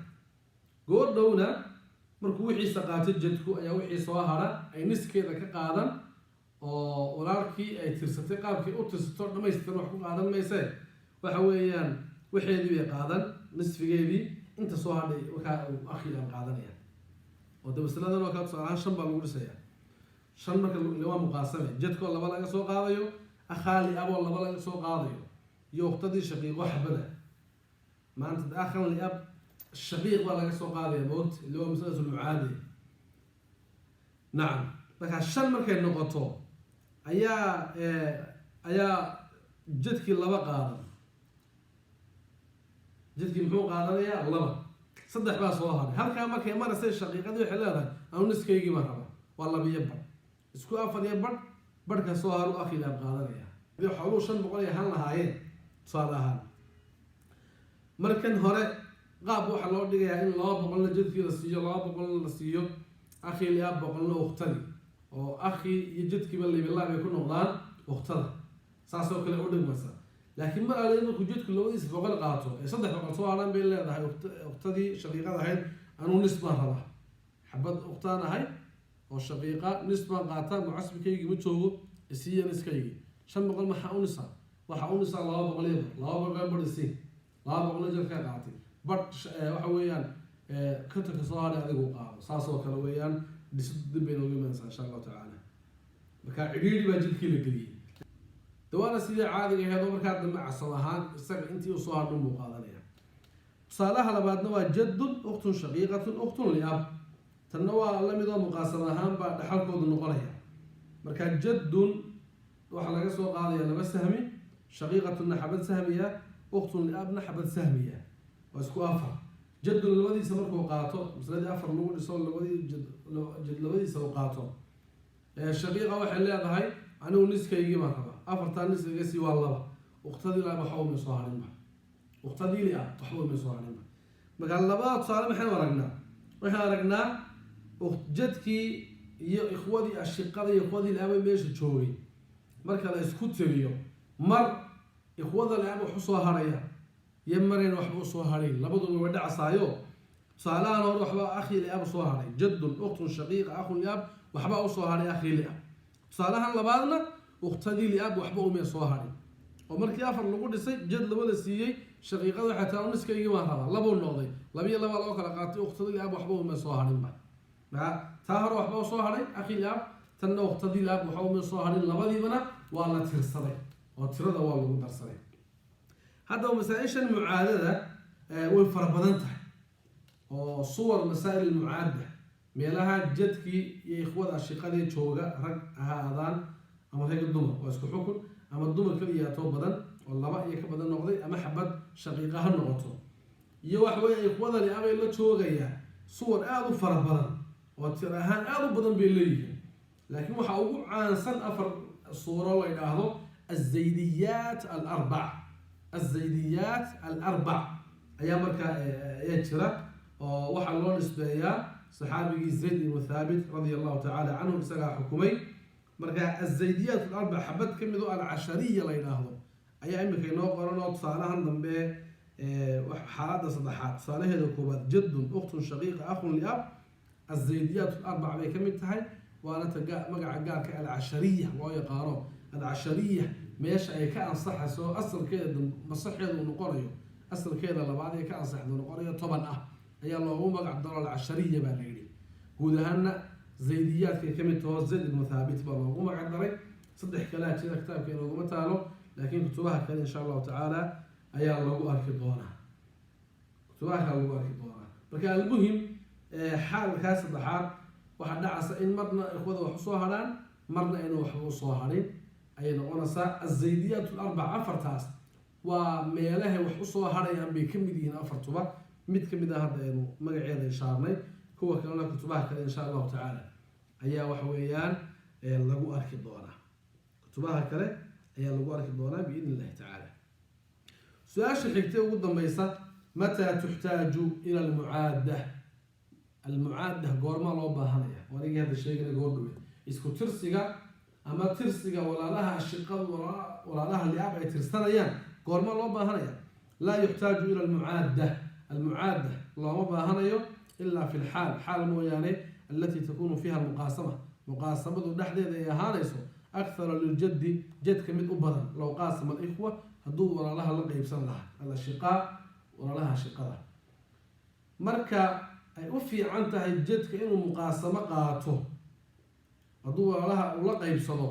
Goordhowna markuu wixiisa qaato jadku ayaa wixii soo hara ay niskeeda ka qaadan, oo walaalkii ay tirsatay qaabkii u tirsato dhamaystiran wax ku qaadan mayse. Waxa weeyaan waxeedii bay qaadan, nisfigeedii, inta soo hadhay markaa uu akhi aan qaadanaya. Oo de masaladan oo kale tusaale ahaan shan baa lagu dhisayaa. Shan marka waa muqaasame, jadkoo laba laga soo qaadayo, akhaali aboo laba laga soo qaadayo, iyo ukhtadii shaqiiqo xabada. Maanta akhan liab shaqiiq baa laga soo qaadaya, moogta ille waa masalatu mucaade. Nacam, markaa shan markay noqoto ayaa jadkii laba qaadan. Jadkii muxuu qaadanayaa? Laba. Saddex baa soo haray. Halkaa markay maraysay, shaqiiqadii waxay leedahay: anu niskaygii baan rabaa. Waa labiyo badh, isku afar iyo badh. Badhka soo haru akhi liab qaadanaya. Hadii xooluhu 500 ay ahaan lahaayeen tusaale ahaan, markan hore qaab waxaa loo dhigayaa in 200-na jadkii la siiyo, 200-na la siiyo akhi liab, 100-na ukhtadii, oo akhi iyo jadkiiba libilaab ay ku noqdaan ukhtada, saasoo kale u dhigmaysa. Laakiin mar alle markuu jadku labadiisa boqol qaato ee 300 soo hadhaan, bay leedahay ukhtadii shaqiiqada ahayd: anuu nis baan rabaa, xabad ukhtaan ahay oo shaqiiqa, nis baan qaataa, mucasbikaygii ma joogo, isiiya niskaygii. 500 maxaa u nisaa? Waxaa u nisaa 200 iyo bar. 200 bar isii, 200-na jadkaa qaatay, badh waxa weeyaan 50-ka soo hadhay adigu qaado. Saasoo kale weeyaan dhisid, dib bay noogu imanaysaa insha Allahu tacaala. Marka cidhiidhi baa jidkii la geliyey. Dawaana sidii caadiga aheed oo markaa dambe casab ahaan isaga intii uu soo hadhun buu qaadanaya. Tusaalaha labaadna waa jaddun, ukhtun shaqiiqatun, ukhtun liab. Tanna waa la mid oo muqaasam ahaan baa dhaxalkoodu noqonaya. Marka jaddun waxaa laga soo qaadaya laba sahmi, shaqiiqatunna xabad sahmiya, ukhtun liabna xabad sahmiya, waa isku afar. Jaddun labadiisa markuu qaato, masaladii afar lagu dhiso, labadii jad labadiisa uu qaato, shaqiiqa waxay leedahay: anigu niskaygii baan rabaa. Afartaa nis iga sii, waa laba. Ukhtadii la waxba umay soo harinba, ukhtadii li ah waxba umay soo harinba. Marka labada tusaale maxaynu aragnaa? Waxaan aragnaa jadkii iyo ikhwadii ashiqada iyo ikhwadii liaba meesha joogay marka la isku tiriyo, mar ikhwada liaba wax usoo haraya iyo marayna waxba usoo harayn, labaduba way dhacasaayo. Tusaalahan hore waxba akhi liab soo haray, jaddun, ukhtun shaqiiqa, akhun liab, waxba usoo haray akhi liab. Tusaalahan labaadna ukhtadii liab waxba umay soo harin, oo markii afar lagu dhisay, jad laba la siiyey, shaqiiqada waxay taa niskaygii baan rabaa, labuu noqday, labiyo laba loo kala qaatay, ukhtadii liab waxba umay soo harinba. Maa taa hore waxba usoo haray akhi liab, tanna ukhtadii liab waxba umay soo harin. Labadiibana waa la tirsaday oo tirada waa lagu darsaday. Haddaba masaa-ishan mucaadada way fara badan tahay, oo suwar masaa'il mucaada, meelaha jadkii iyo ikhwada ashiqadii jooga, rag ahaadaan ama rag dumar, waa isku xukun, ama dumar keliyaatoo badan oo laba iyo ka badan noqday, ama xabad shaqiiqa ha noqoto, iyo waxa weeye ikhwada liabay la joogayaa, suwar aada u fara badan oo tir ahaan aada u badan bay leeyihiin. Laakiin waxaa ugu caansan afar suuro la yidhaahdo azaydiyaat alarbac. Azaydiyaat alarbac ayaa markaa ayaa jira, oo waxaa loo nisbeeyaa saxaabigii Zayd ibnu Thaabit radia Allahu tacaala canhu, isagaa xukumay. Marka azaydiyaat alarbac xabad ka mid oo alcashariya la yidhaahdo ayaa imika inoo qoran, oo tusaalahan dambe xaaladda saddexaad tusaalaheeda koowaad, jaddun, ukhtun shaqiiqa, akhun liab. Azaydiyaat alarbac bay ka mid tahay, waana ta magaca gaarka alcashariya loo yaqaano. Alcashariya meesha ay ka ansaxayso, asalkeeda masaxeeda uu noqonayo, asalkeeda labaad ee ka ansaxda noqonayo 10 ah, ayaa loogu magac daro alcashariya baa la yidhi. Guud ahaana zaydiyaadkay ka mid taho, Zayd ibnu Thaabit baa loogu magac daray. Saddex kalea jira, kitaabka inooguma taalo, laakiin kutubaha kale insha Allahu tacaala ayaa lagu arki doonaa, kutubaha kale lagu arki doonaa. Marka almuhim, xaalkaa saddexaad waxaa dhacaysa in marna ikhwada wax usoo hadhaan, marna ayna waxba usoo hadhin ayay noqonaysaa. Azaydiyaat alarbac, afartaas waa meelahay wax usoo hadhayaan bay ka mid yihiin afartuba. Mid ka mid ah hadda aynu magaceeda ishaarnay, kuwa kalena kutubaha kale insha Allahu tacaala ayaa waxa weeyaan lagu arki doonaa, kutubaha kale ayaa lagu arki doonaa biidn illahi tacaala. Su-aasha xigtay ugu dambeysa: mataa tuxtaaju ila almucaada? Almucaada goormaa loo baahanaya? Anigii hadda sheegana goor dhawe, isku tirsiga ama tirsiga walaalaha ashiqada, walaalaha liab ay tirsanayaan, goormaa loo baahanaya? Laa yuxtaaju ila almucaada, almucaada looma baahanayo ilaa fi lxaal, xaal mooyaane, alatii takunu fiiha almuqaasama, muqaasamadu dhexdeeda ay ahaanayso, akthara liljaddi, jadka mid u badan, low qaasama alikhwa, hadduu walaalaha la qeybsan lahaa, alashiqaa, walaalaha shiqada. Marka ay u fiican tahay jadka inuu muqaasamo qaato hadduu walaalaha ula qeybsado,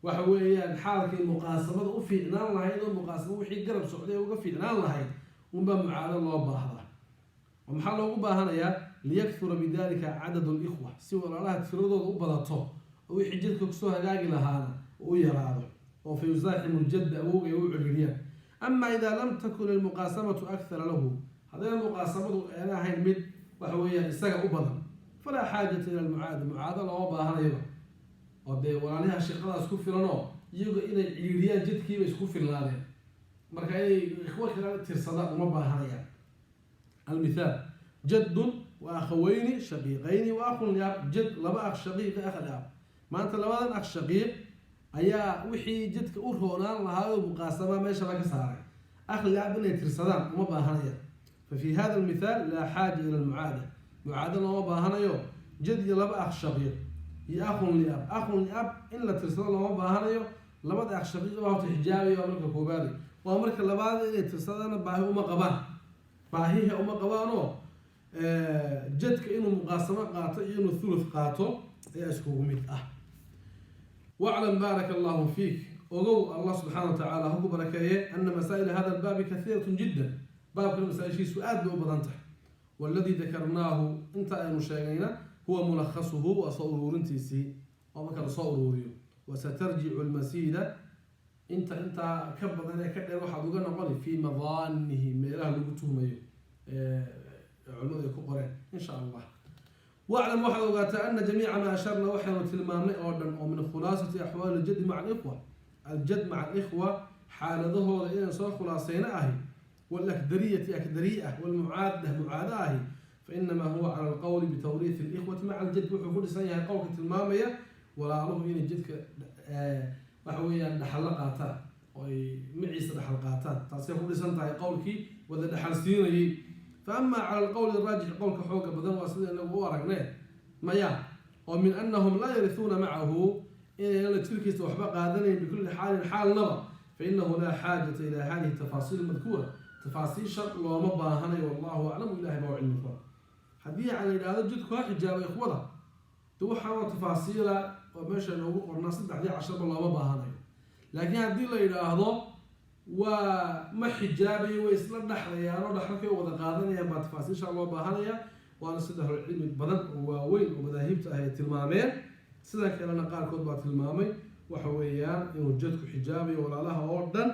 waxa weeyaan xaalkay muqaasamada u fiicnaan lahayd oo muqaasamo wixii garab socday uga fiicnaan lahayd unbaa mucaado loo baahdaa. Oo maxaa loogu baahanayaa? Liyakthura bidalika cadadu likhwa, si walaalaha tiradooda u badato oo wixii jadka kusoo hagaagi lahaana u yaraado, oo fa yusaaximu ljadda, awowga ay u ciriiriyaan. Ama idaa lam takun ilmuqaasamatu akthara lahu, haddayna muqaasamadu eena ahayn mid waxa weeyaan isaga u badan, falaa xaajata ila almucaada, mucaado looma baahanayaba, oo dee walaaliha shaqadaas ku filan oo iyagu inay ciriiriyaan jadkiiba isku filnaadeen, marka inay ikhwo kale tirsadaan uma baahanayaan. Almithaal: jaddun wa akhaweyni shaqiiqayni wa akhun liab. Jad, laba akh shaqiiqi, akh liab. Maanta labadan akh shaqiiq ayaa wixii jadka u roonaan lahaa oo muqaasama meesha laga saaray. Akh liab inay tirsadaan uma baahanayaan. Fa fi hada almithaal laa xaaja ila almucaada, mucaado looma baahanayo. Jad iyo laba akh shaqiiq iyo akhun liab, akhun liab in la tirsado looma baahanayo. Labada akh shaqiiq baa horta xijaabaya, waa marka koobaadi. Waa marka labaad, inay tirsadaana baahi uma qabaan, baahiha uma qabaanoo jadka inuu muqaasamo qaato iyo inuu thuluth qaato ayaa iskugu mid ah. Waclam, baaraka Allahu fiik, ogow, Allah subxaana wa tacaala haku barakeeye, ana masaa'ila hada albaabi kahiiratun jiddan, baabkan masaa-ishiisu aad bay u badan tahay. Waladii dakarnaahu, inta aynu sheegayna, huwa mulakhasuhu, waa soo uruurintiisii, oo marka lasoo uruuriyo. Wasatarjicu lmasiida, inta intaa ka badan ee ka dheer waxaad uga noqoni fii madaanihi, meelaha lagu tuhmayo culimadu ay ku qoreen insha Allah. Waclam, waxaad ogaataa, ana jamiica maa asharna, waxaynu tilmaamnay oo dhan oo min khulaasati axwaali aljadi maca alikhwa, aljad maca alikhwa xaaladahooda inaan soo khulaasayna ahi, walakdariyati akdariya ah, walmucaada mucaada ahi, fainamaa huwa cala alqowli bitawriithi alikhwati maca aljad, wuxuu ku dhisan yahay qowlka tilmaamaya walaaluhu inay jadka waxa weeyaan dhaxallo qaataan oo ay maciisa dhaxal qaataan. Taasay ku dhisan tahay qowlkii wada dhaxal siinayay. Fa ama cala alqowli araajix, qowlka xooga badan waa sida inagu u aragne maya, oo min anahum laa yarihuuna macahu, inayna la jirkiisa waxba qaadanayn, bikulli xaalin, xaalnaba, fainahu laa xaajata ila hadihi tafaasiil madkuura, tafaasiisha looma baahanayo. Wallahu aclamu, ilahay baa u cilmi furan. Haddii aan la yidhaahdo jidku ha xijaabo ikhwada, de waxaana tafaasiila oo meesha noogu qornaa saddexdii casharba looma baahanayo. Laakiin haddii la yidhaahdo waa ma xijaabayo, way isla dhexlayaan oo dhaxalkay wada qaadanayaan, baa tafaasiisha loo baahanaya. Waana sida ahlulcilmi badan oo waaweyn oo madaahibta ah ay tilmaameen. Sida kalena qaarkood baa tilmaamay, waxa weeyaan inuu jadku xijaabayo walaalaha oo dhan,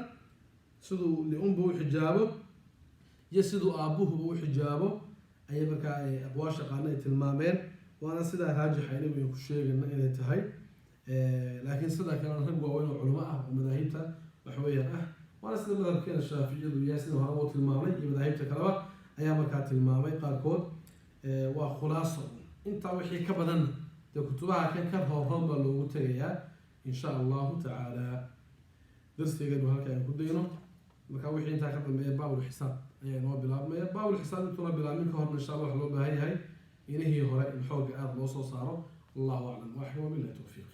siduu liunba u xijaabo iyo siduu aabbuhuba u xijaabo ayay markaa aqwaasha qaarna ay tilmaameen. Waana sidaa raajixa inagu aynu ku sheegayna inay tahay. Laakiin sida kalena rag waaweyn oo culimo ah oo madaahibta waxa weeyaan ah, waana sida madhabkeena Shaaficiyadu yahay, sida hore uu tilmaamay iyo madaahibta kaleba ayaa markaa tilmaamay qaarkood. Waa khulaaso, intaa wixii ka badanna dee kutubaha kan ka roorroon baa loogu tegayaa insha Allahu tacaala. Darsigeenu halka ayaan ku dayno. Marka wixii intaa ka dambeeya baabul xisaab ayaa inoo bilaabmaya. Baabul xisaab intuuna bilaabmin ka horna, insha Allah, waxa loo baahan yahay. Inihii hore in xoogga aada loo soo saaro. Allahu aclam waxkama billahi towfiiq.